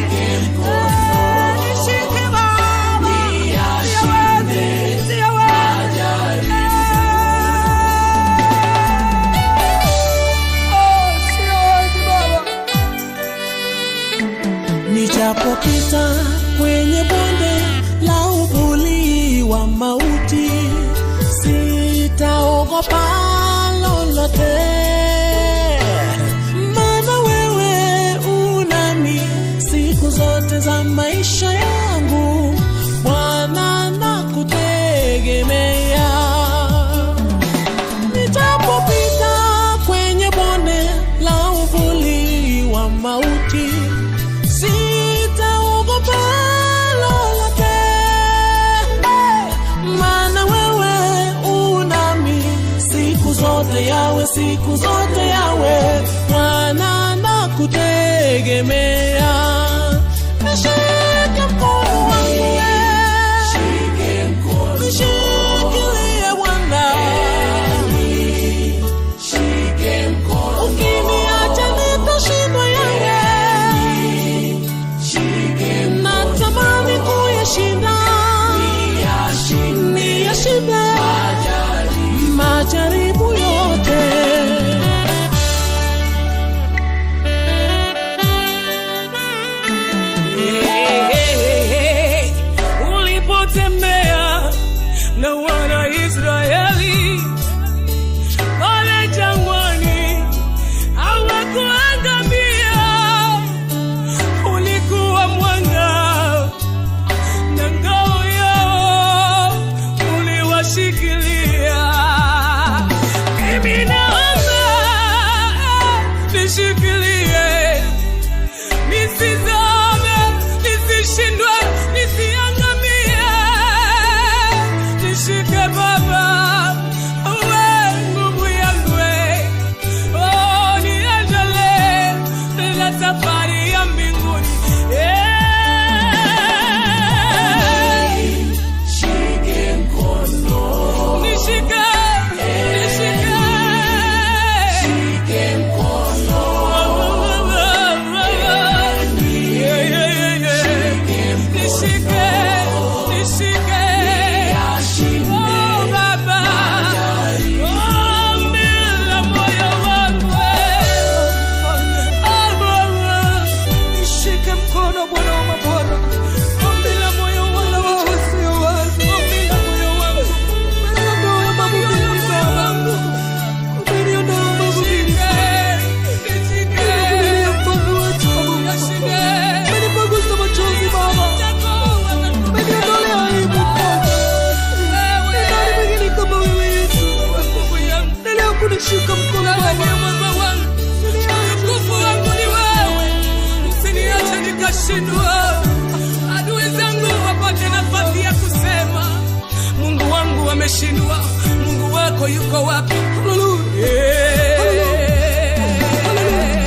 Nishike Baba, siwezi, siwezi. Oh, siwezi Baba. Nijapopita kwenye bonde la uvuli wa mauti, sitaogopa lolote, maana wewe unami siku zote za maisha yangu. Bwana nakutegemea. Nijapopita kwenye bonde la uvuli wa mauti, sitaogopa lolote, maana wewe unami siku zote yawe, siku zote yawe, Bwana nakutegemea. Nishike mkono wangu wewe, shike mkono, nishikilie Bwana, shike mkono, ukiniacha nitashindwa yawe, shike natamani kuyashinda, niyashinde niyashinde majaribu. majaribu yote. Ulipotembea na wana Israeli pale jangwani, hawakuangamia. Ulikuwa mwanga na ngao yao uliwashikilia. Mimi naomba nishikilie, nisizame, nisishindwe, nisiangamie. Nishike Baba, uwe nguvu yangu, oh, niendelee na safari ya mbinguni. Yeah. Shike mkono, Nishike, nishike. shike mkono, Yeah, yeah, yeah, yeah. Nishike, nishike. niyashinde Oh, Baba. Oh, mbele moyo wangu. Oh, Baba. Nishike mkono Bwana wa mabwana, Ombi la moyo bila wangu. wewe siwezi. Ombi la moyo wangu. Umeniondoa mambo mengi Baba, umeniondoa mambo mengi. Nishike, nishike. Nimekulilia mfalme wa ajabu, Nishike. umenipangusa machozi Baba, umeniondolea aibu Baba. Ni nani mwingine kama wewe Yesu? Nguvu yangu. Endelea kunishika mkono Wewe Baba. ndiye mwamba wangu. Nguvu wangu ni wewe. Usiniache nikashindwa, adui zangu wapate nafasi ya kusema, Mungu wangu ameshindwa, Mungu wako yuko wapi? Haleluya. Yeah. Haleluya.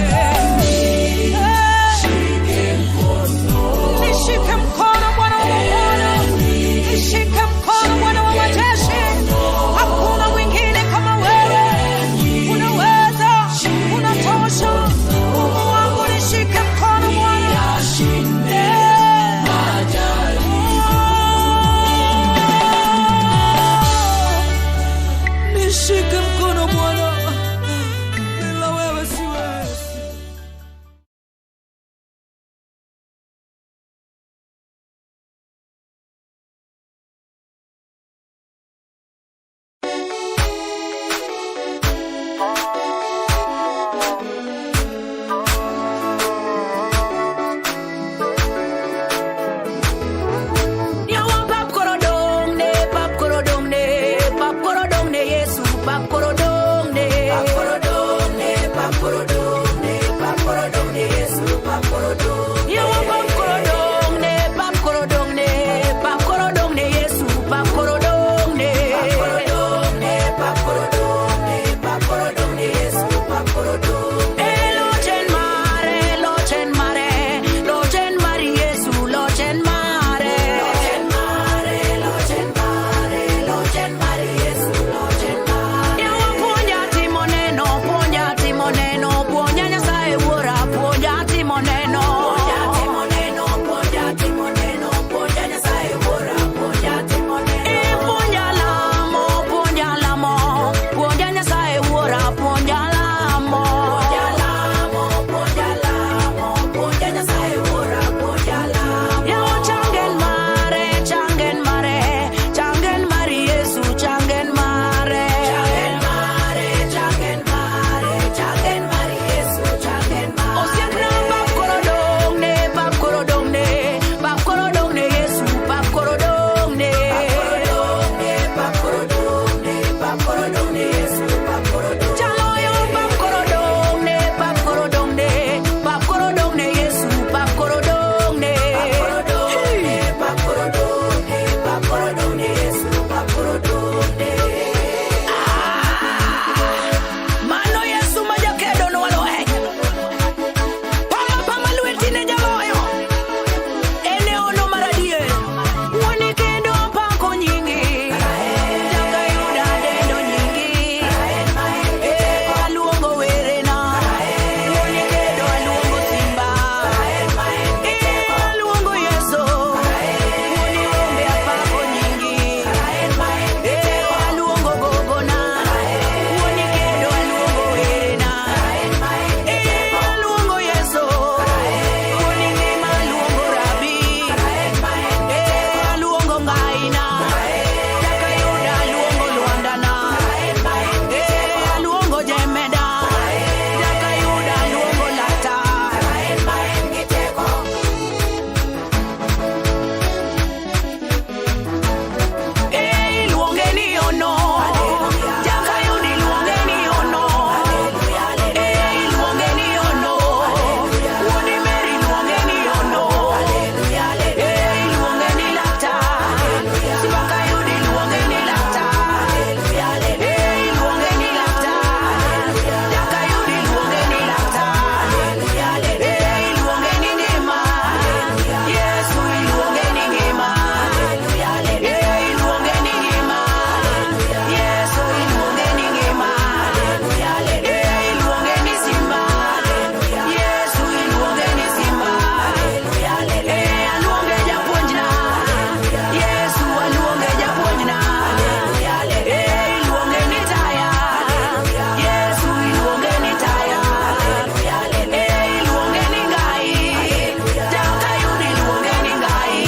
Yawa pap koro dong ne, pap koro dong ne, pap koro dong ne Yesu, pap koro dong ne. Eh, lochen mare, lochen mare, lochen mari Yesu, lochen mare. Yawa puonja timo neno, puonja timo neno, puonja Nyasaye wuora, puonja timo neno. Eh, puonja lamo, puonja lamo, puonja Nyasaye wuora, puonja lamo. Yawa changen mare, changen mare, changen mari Yesu, changen mare. Osiepna pap koro dong ne, pap koro dong ne, pap koro dong ne Yesu, pap koro dong ne. Jaloyo pap koro dong ne, pap koro dong ne, pap koro dong ne Yesu, pap koro dong ne. Mano Yesu ma jakedo nwaloe. Pama pama lweti ne jaloyo. En e ono mar adier. Wuone kendo pako nyingi. Jaka yuda dendo nyingi. Eh, aluongo werena. Wuone kendo aluongo simba. Eh, aluongo Yesu. Wuone rombe apako nyingi. Eh, aluongo gogona. Wuone kendo aluongo werena. Eh, aluongo Yesu. Wuone ngima aluongo Rabi. Eh, aluongo Ngaina. Jaka yuda aluongo Lwandana. Eh, aluongo Jemeda. Jaka yuda aluongo Lata. Eh, iluonge ni ono. Jaka yuda iluonge ni ono. Eh, iluonge ni ono. Wuoni Mary iluonge ni ono. Eh, iluonge ni Lata. Sibaka yuda iluonge ni Lata. Eh, iluonge ni Lata. Jaka yuda iluonge ni Lata. Eh, iluonge ni ngima. Yesu iluonge ni ngima. Eh, iluonge ni ngima. Yesu iluonge ni ngima. Eh, iluonge ni simba. Yesu iluonge ni simba. Eh, aluonge japuonjna. Yesu aluonge japuonjna. Eh, iluonge ni taya. Yesu iluonge ni taya. Eh, iluonge ni ngai. Jaka yudi iluonge ni ngai.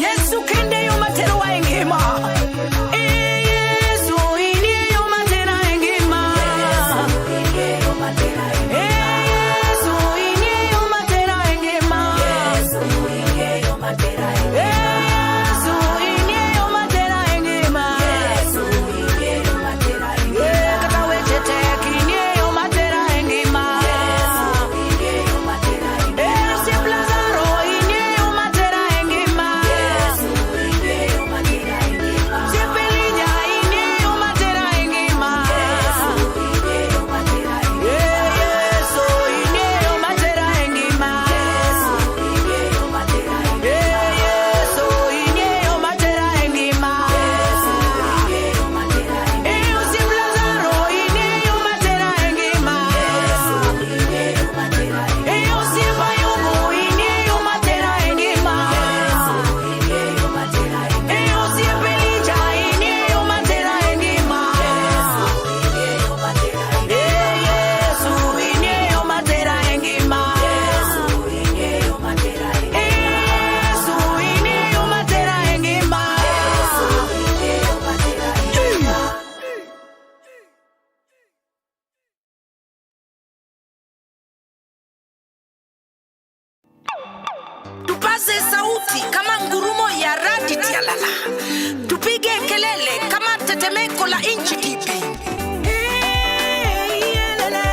Yesu kende yo matero wa engima. Eh, Yesu inie yo matera engima. Eh, Yesu inie yo matera engima. Eh, Yesu inie yo matera engima. Eh, kata weche tek inie yo matera engima. Eh, osiep Lazaro inie yo matera engima. Osiep Elija inie yo matera engima. Eh, Yesu inie yo matera engima. Eh, Yesu inie yo matera engima. Eh, osiep Lazaro inie yo matera engima. Eh, osiep Ayubu inie yo matera engima. Eh, osiep Elija inie yo matera engima. Eh, Yesu inie yo matera engima. Eh, Yesu inie yo matera engima. Tupaze sauti kama ngurumo ya radi tialala, tupige kelele kama tetemeko la nchi tipi. Hey, elele.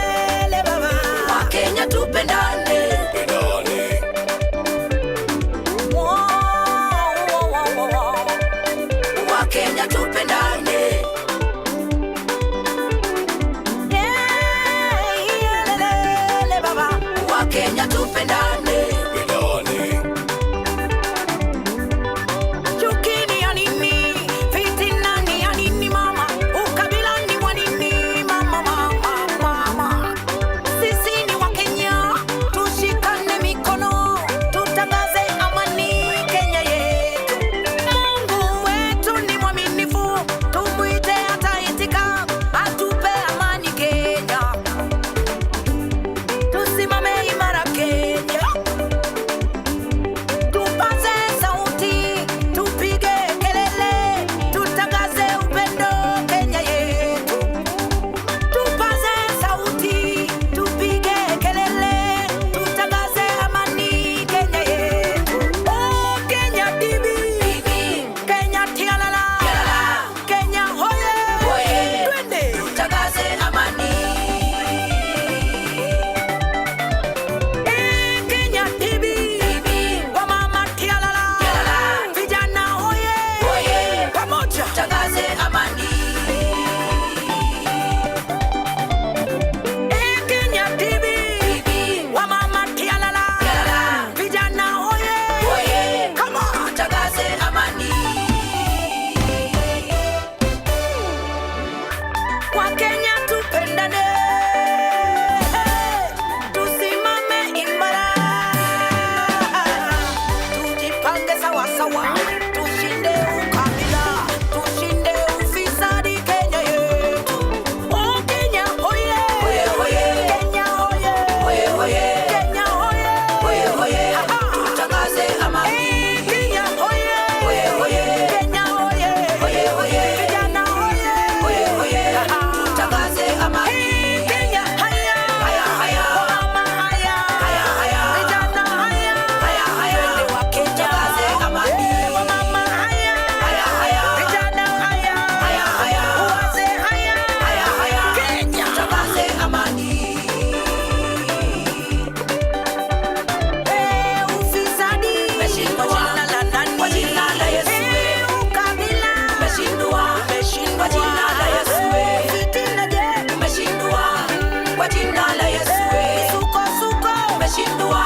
jina la Yesu. Misukosuko umeshindwa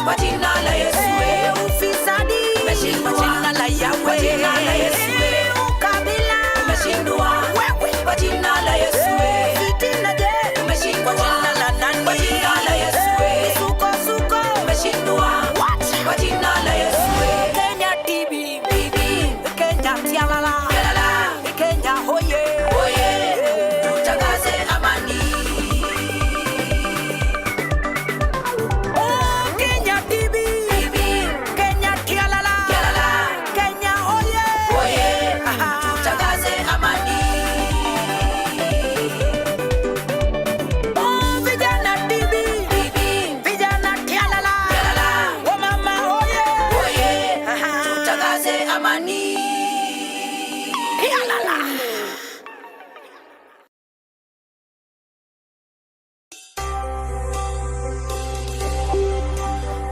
kwa jina la Yesu. Ufisadi umeshindwa kwa jina la Yahweh, kwa jina la Yesu. Ukabila umeshindwa wewe kwa jina la Yesu. Fitina je umeshindwa kwa jina la nani? Kwa jina la Yesu. Misukosuko umeshindwa kwa jina la Yesu. Kenya TB BB, Kenya tialala tialala, Kenya hoye hoye, tutangaze amani. Oh Kenya TB BB, Kenya tialala tialala, Kenya hoye hoye, tutangaze amani. Oh vijana TB BB, vijana tialala tialala, wamama hoye hoye, tutangaze amani. Tialala.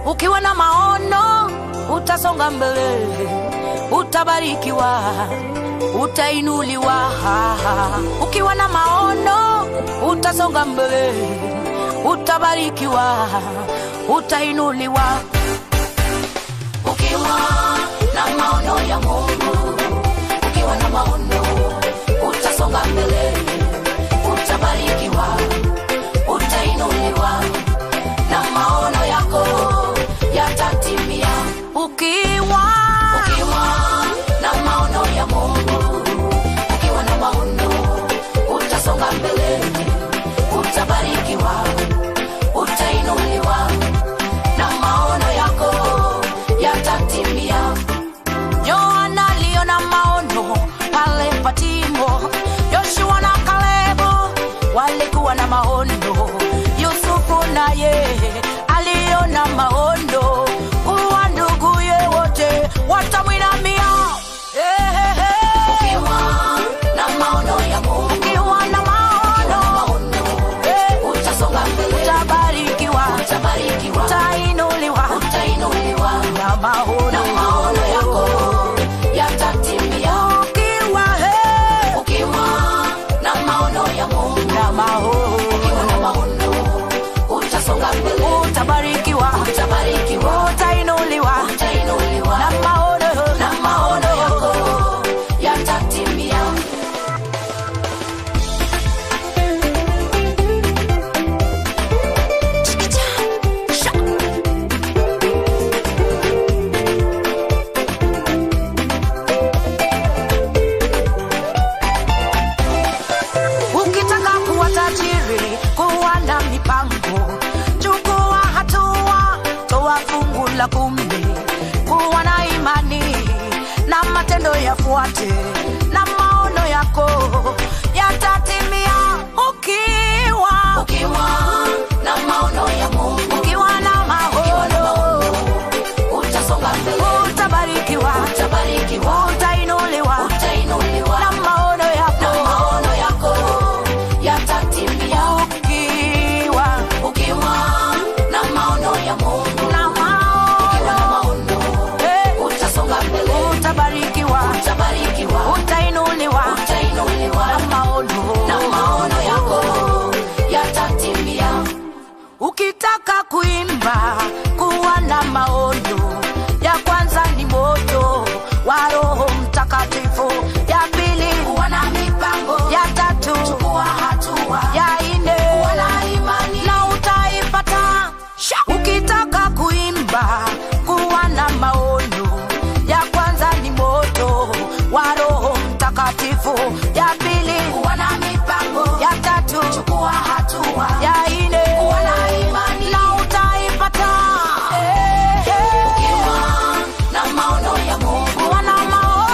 Ukiwa na maono utasonga mbele, utabarikiwa, utainuliwa. Ukiwa na maono utasonga mbele, utabarikiwa, utainuliwa. Ukiwa na maono ya Mungu, ukiwa na maono utasonga mbele, utabarikiwa, utainuliwa, na maono yako yatatimia. Ukiwa na maono ya Mungu, ukiwa na maono utasonga mbele, utabarikiwa, utainuliwa, na maono yako yatatimia. Yohana aliona maono pale Patimo, Yoshua na Kalebu walikuwa na maono, Yusufu naye aliona maono kuwa nduguye wote watamwinamia. Ukiwa na maono ya Mungu, ukiwa na maono utasonga mbele, utabarikiwa, utabarikiwa, utainuliwa, utainuliwa, na maono, na maono yako yatatimia. Ukiwa ukiwa na maono ya Mungu, na maono, ukiwa na maono utasonga mbele, utabarikiwa, utabarikiwa, utainuliwa, utainuliwa, na maono, na maono yako yatatimia. Ukitaka kuwa tajiri, kuwa na mipango, chukua hatua, toa fungu la 10, kuwa na imani na matendo yafuate, na maono yako yatatimia. Ukiwa na maono ya Mungu, ukiwa na maono utasonga mbele, utabarikiwa, utabarikiwa, utainuliwa, utainuliwa, na maono yako, na maono yako yatatimia. Ukiwa na maono ya Mungu, na maono, ukiwa na maono utasonga mbele, utabarikiwa, utabarikiwa, utainuliwa, utainuliwa, na maono, na maono yako yatatimia. Ukitaka kuimba, kuwa na maono. Ya kwanza ni moto wa Roho Mtakatifu, ya pili kuwa na mipango, ya tatu chukua hatua, ya nne kuwa na imani na utaipata. Ukitaka kuimba, kuwa na maono. Ya kwanza ni moto wa Roho Mtakatifu, ya pili kuwa na mipango, ya tatu chukua hatua, ya nne kuwa na imani na utaipata. Ukiwa na maono ya Mungu, kuwa na maono,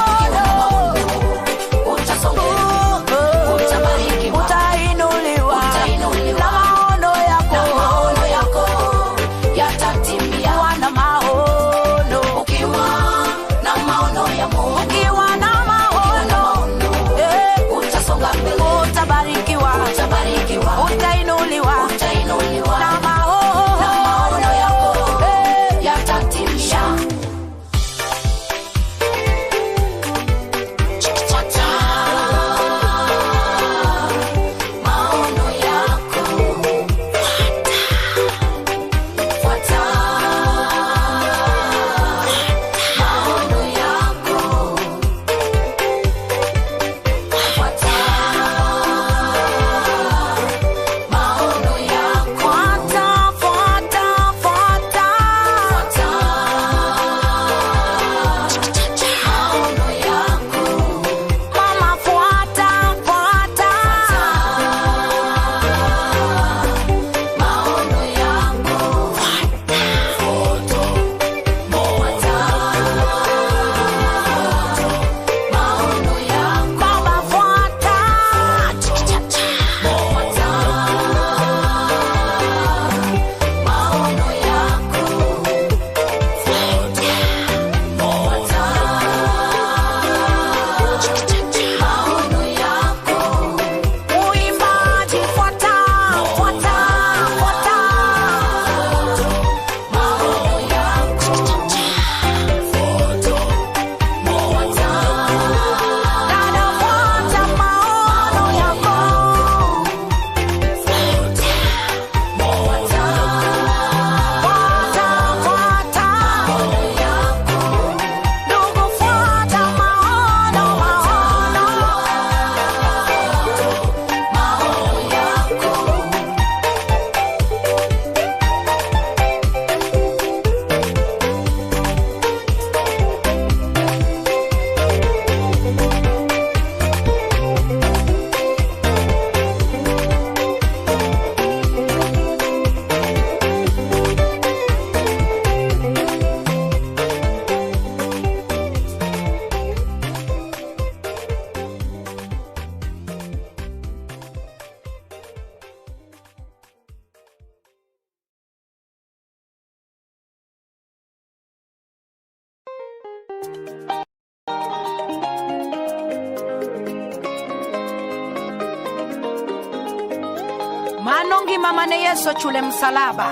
Ngima mane Yesu ochule msalaba.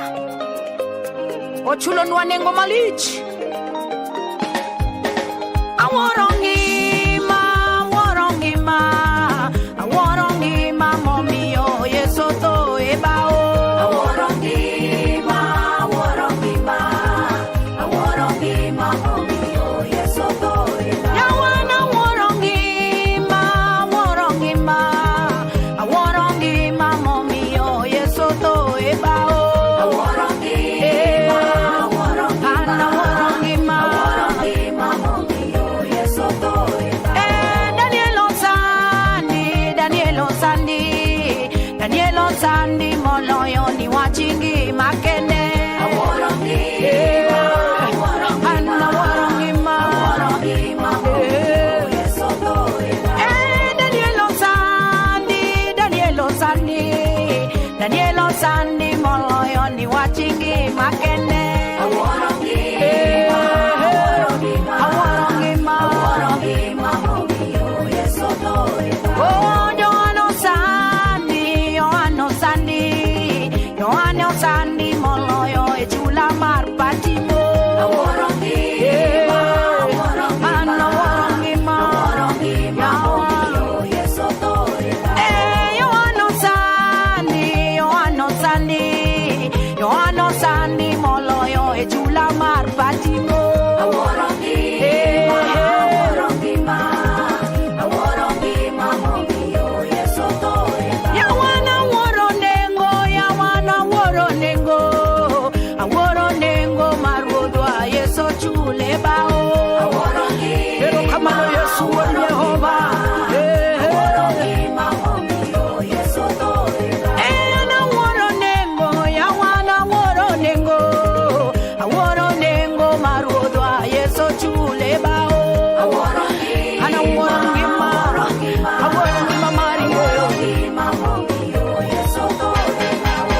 Ochulonwa nengo malich. Awuoro ngima, awuoro ngima, awuoro ngima momiyo Yesu otho e bao. Awuoro ngima, awuoro ngima, awuoro ngima momiyo Yesu otho e bao. Yawana awuoro ngima, awuoro ngima, awuoro ngima momiyo Yesu otho e bao. Awuoro ngima, awuoro An ngima, awuoro ngima. awuoro ngima momiyo Yesu otho e bao. Eh, Daniel Osandi, Daniel Osandi, Daniel Osandi moloyo ni wach ngima kende. Awuoro ngima, awuoro An ngima, awuoro ngima. awuoro ngima momiyo Yesu otho e bao. Eh, Daniel Osandi, Daniel Osandi, Daniel Osandi moloyo ni wach ngima kende. Awuoro ngima, awuoro ngima, Awuoro ngima. awuoro ngima momiyo Yesu otho e bao. Oh, Yohana Osandi, Yohana Osandi, Yohana Osandi moloyo e chula mar Patimo. Awuoro ngima, awuoro An ngima, awuoro ngima. awuoro ngima momiyo Yesu otho e bao. Eh, Yohana Osandi, Yohana Osandi, Yohana Osandi moloyo e chula mar Patimo. Awuoro ngima, awuoro ngima, awuoro ngima momiyo Yesu otho e bao. Yawana wuoro nengo, yawana wuoro nengo, awuoro nengo mar ruodhwa Yesu chule bao. Awuoro ngima, Erokamano Yesu wuon Jehova. Eh, eh. awuoro ngima momiyo Yesu otho e bao. Eh, an awuoro nengo, yawana wuoro nengo, awuoro nengo mar ruodhwa Yesu chule bao. Awuoro ngima, An awuoro ngima, awuoro ngima, awuoro ngima mari. awuoro ngima momiyo Yesu otho e bao.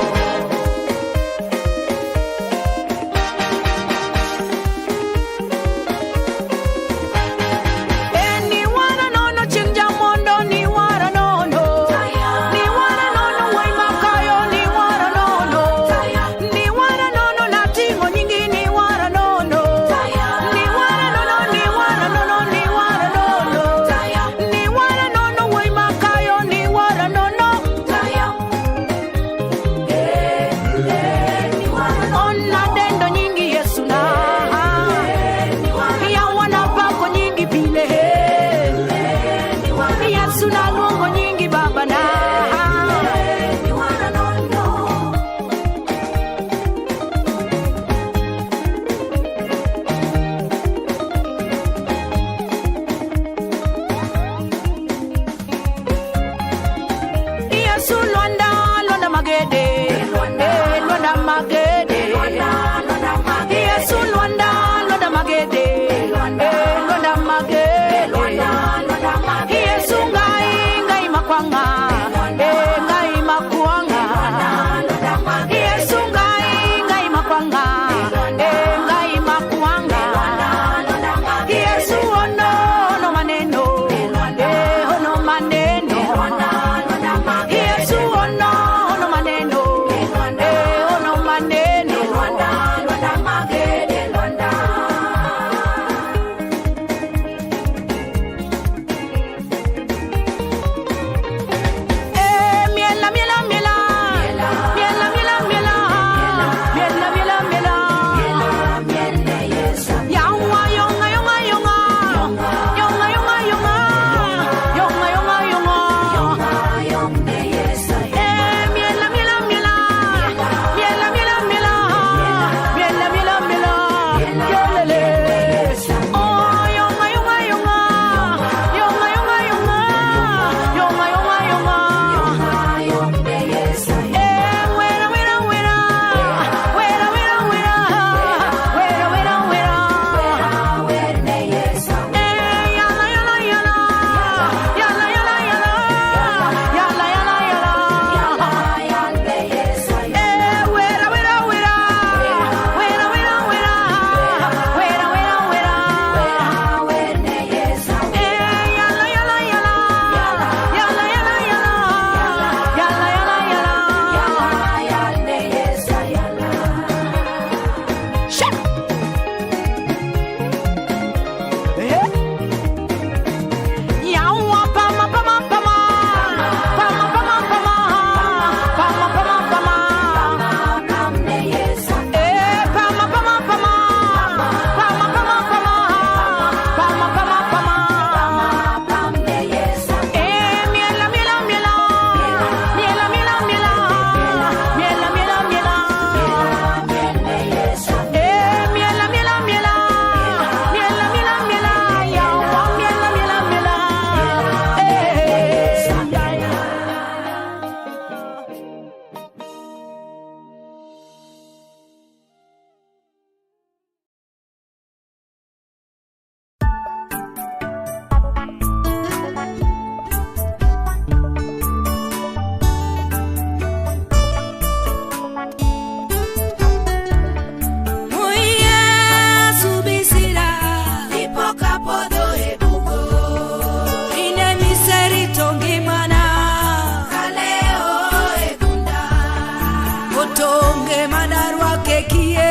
tonge madarwake kie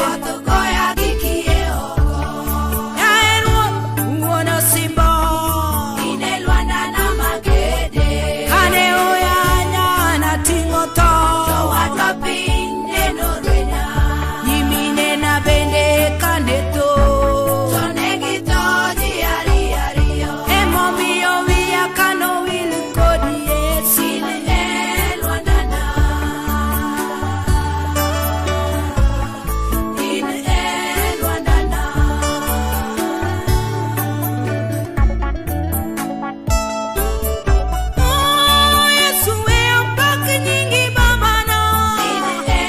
Koth goya gi kie oko. Yaye ruoth wuon osimbo In e lwandana makede. Kane oyanya nating'o tho Jowadwa piny neno rwenya. Nyiminena bende kane tho To ne githo ji ariyo ariyo. Emomiyo wiya kanowil kod Yesu. In e lwandana. In e lwandana. Oh, Yesu we opak nyingi babana. In e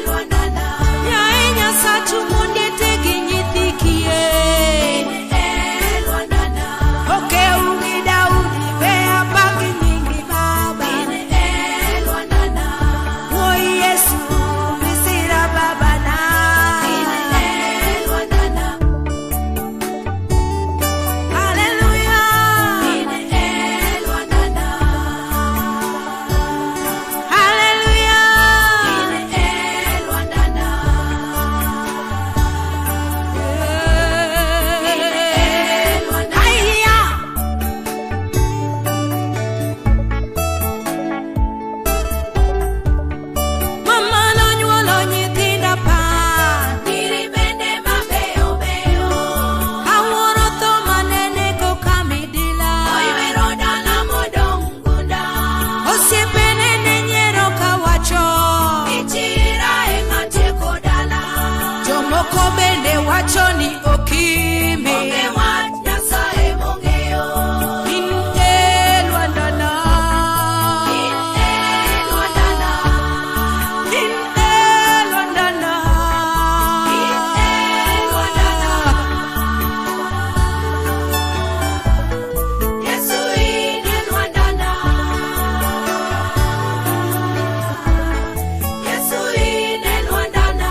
lwandana. Yaye Nyasachu mondo itegi nyithi kiye. In e lwandana. Okew gi Daudi we apak nyingi baba. In e lwandana. Wuoi Yesu misira babana. In e lwandana. Hallelujah. In e lwandana. Hallelujah. In e lwandana. Haiya. Mama nonyuolo nyithindo apar. Nyiri bende mabeyo beyo. Awuoro tho manene koka midila. Oywero dala modong' gunda. Osiepene ne nyiero kawacho. Ichira ema tieko dala. Jomoko bende wacho ni okimi. Onge wach Nyasaye mong'eyo. In e lwandana. In e lwandana. In e lwandana. In e lwandana. Yesu in e lwandana. Yesu in e lwandana.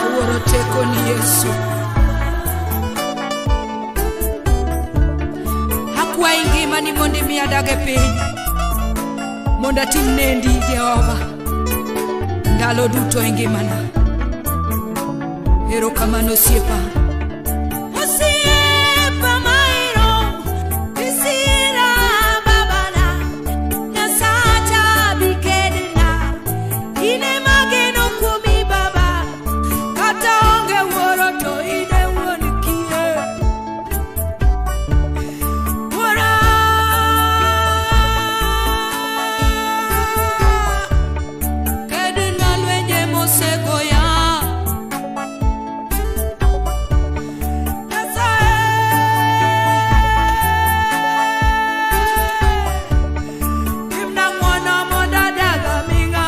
Awuoro tekoni Yesu. Akwayi ngimani mondo imi adag e piny. Mondo atim nendi Jehova. Ndalo duto e ngimana. Erokamano osiepa. Osiepa mahero, isira babana, Nyasacha bi kedna. In ema ageno kuomi baba, kata onge wuoro to in e wuon kiye. Wuora, kedna lwenje mosegoya. Nyasaye, timna ng'wono mondo adag aming'a,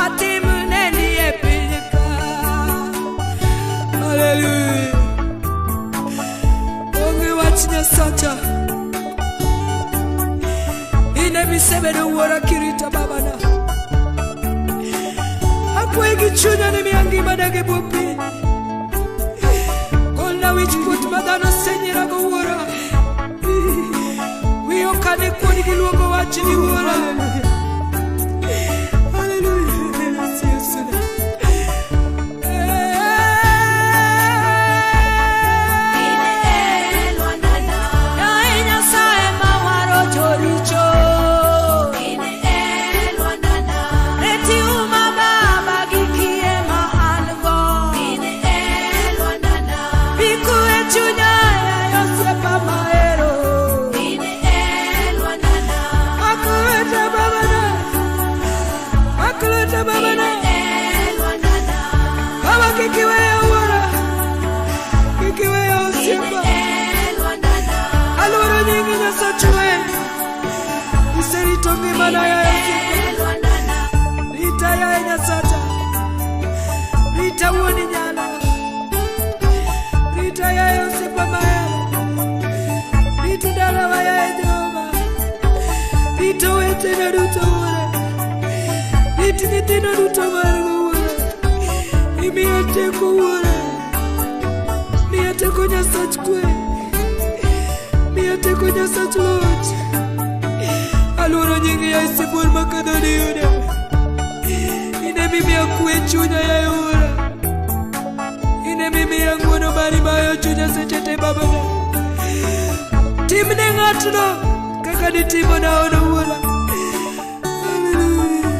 atim nendi e piny ka. Hallelujah. Onge wach Nyasacha. In emisebedo wuora kirita babana. Akwayi gi chunya ni miya ngimana gi bwo piny. Golna wich kuot ma dhano osenyierago wuora. Wiya ok ane kuon gi luongo wachni wuora. Hallelujah. Yesu. In e lwandana. Yaye Nyasaye ma waro joricho. In e lwandana. Reti uma baba gi kie ma an go. In e lwandana. Bi kwe chunya yaye osiepa mahero. In e lwandana. Akwete babana. Akwete In babana. e lwandana. Baba kik iweya wuora. Kik iweya In osiepa. e lwandana. Aluoro nyingi Nyasache. Iserito ngimana yaye osiepa. E lwandana. Rita yaye Nyasacha. Rita wuon nyala. Rita yaye osiepa mahero. Rita dalawa yaye Jehova. Rita owetena duto wuora. Rit nyithindo duto margo wuora. Imiya teko wuora. Miya teko Nyasach kwe. Miya teko Nyasach loch. Aluoro nying yaye sibuor makadho ni yuda. In mimiyo kwe chunya yaura. Ine mimiyo ng'wono mari mayo chunya seche te babana. Timne ng'atno kaka nitimo na an wuora. Hallelujah.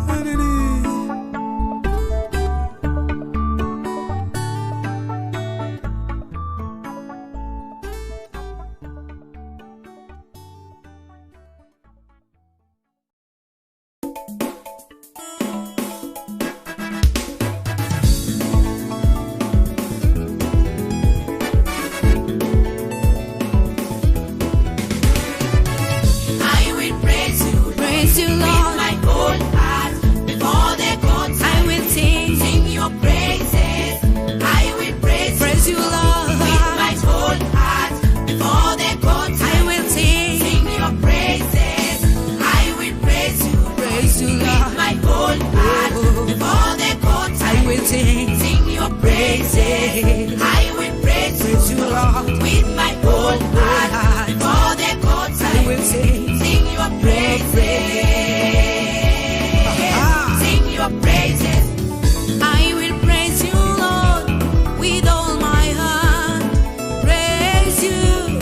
Hallelujah. I will praise you, Praise you, with Lord. my whole heart. Before the gods, I will sing. sing your praises. I will praise, Praise you, Lord. with my whole heart. Before the gods, I will sing. sing your praises. I will praise you, Praise you, with Lord. my whole heart. Before the gods, I will sing. sing your praises. I will praise Praise you, Lord. with my whole heart. heart. Before the gods, I will sing. sing your praises. Sing your praises. I will praise you, Lord, with all my heart. Praise you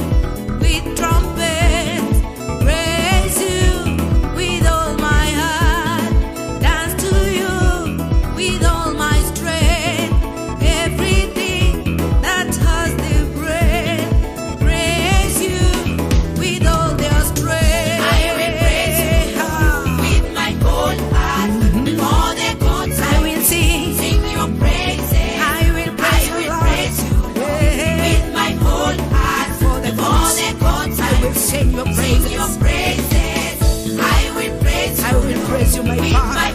with trumpets. Praise you with all my heart. Dance to you with all my strength. Everything that has the breath, praise you with all their strength. I will praise you with my whole heart. Before the gods, I will sing. sing your praises. I will praise I you, will Lord. praise you with my whole heart. For the Before gods, the gods, I will sing your sing praises. your praises. I will praise I you will praise you, my with Father. my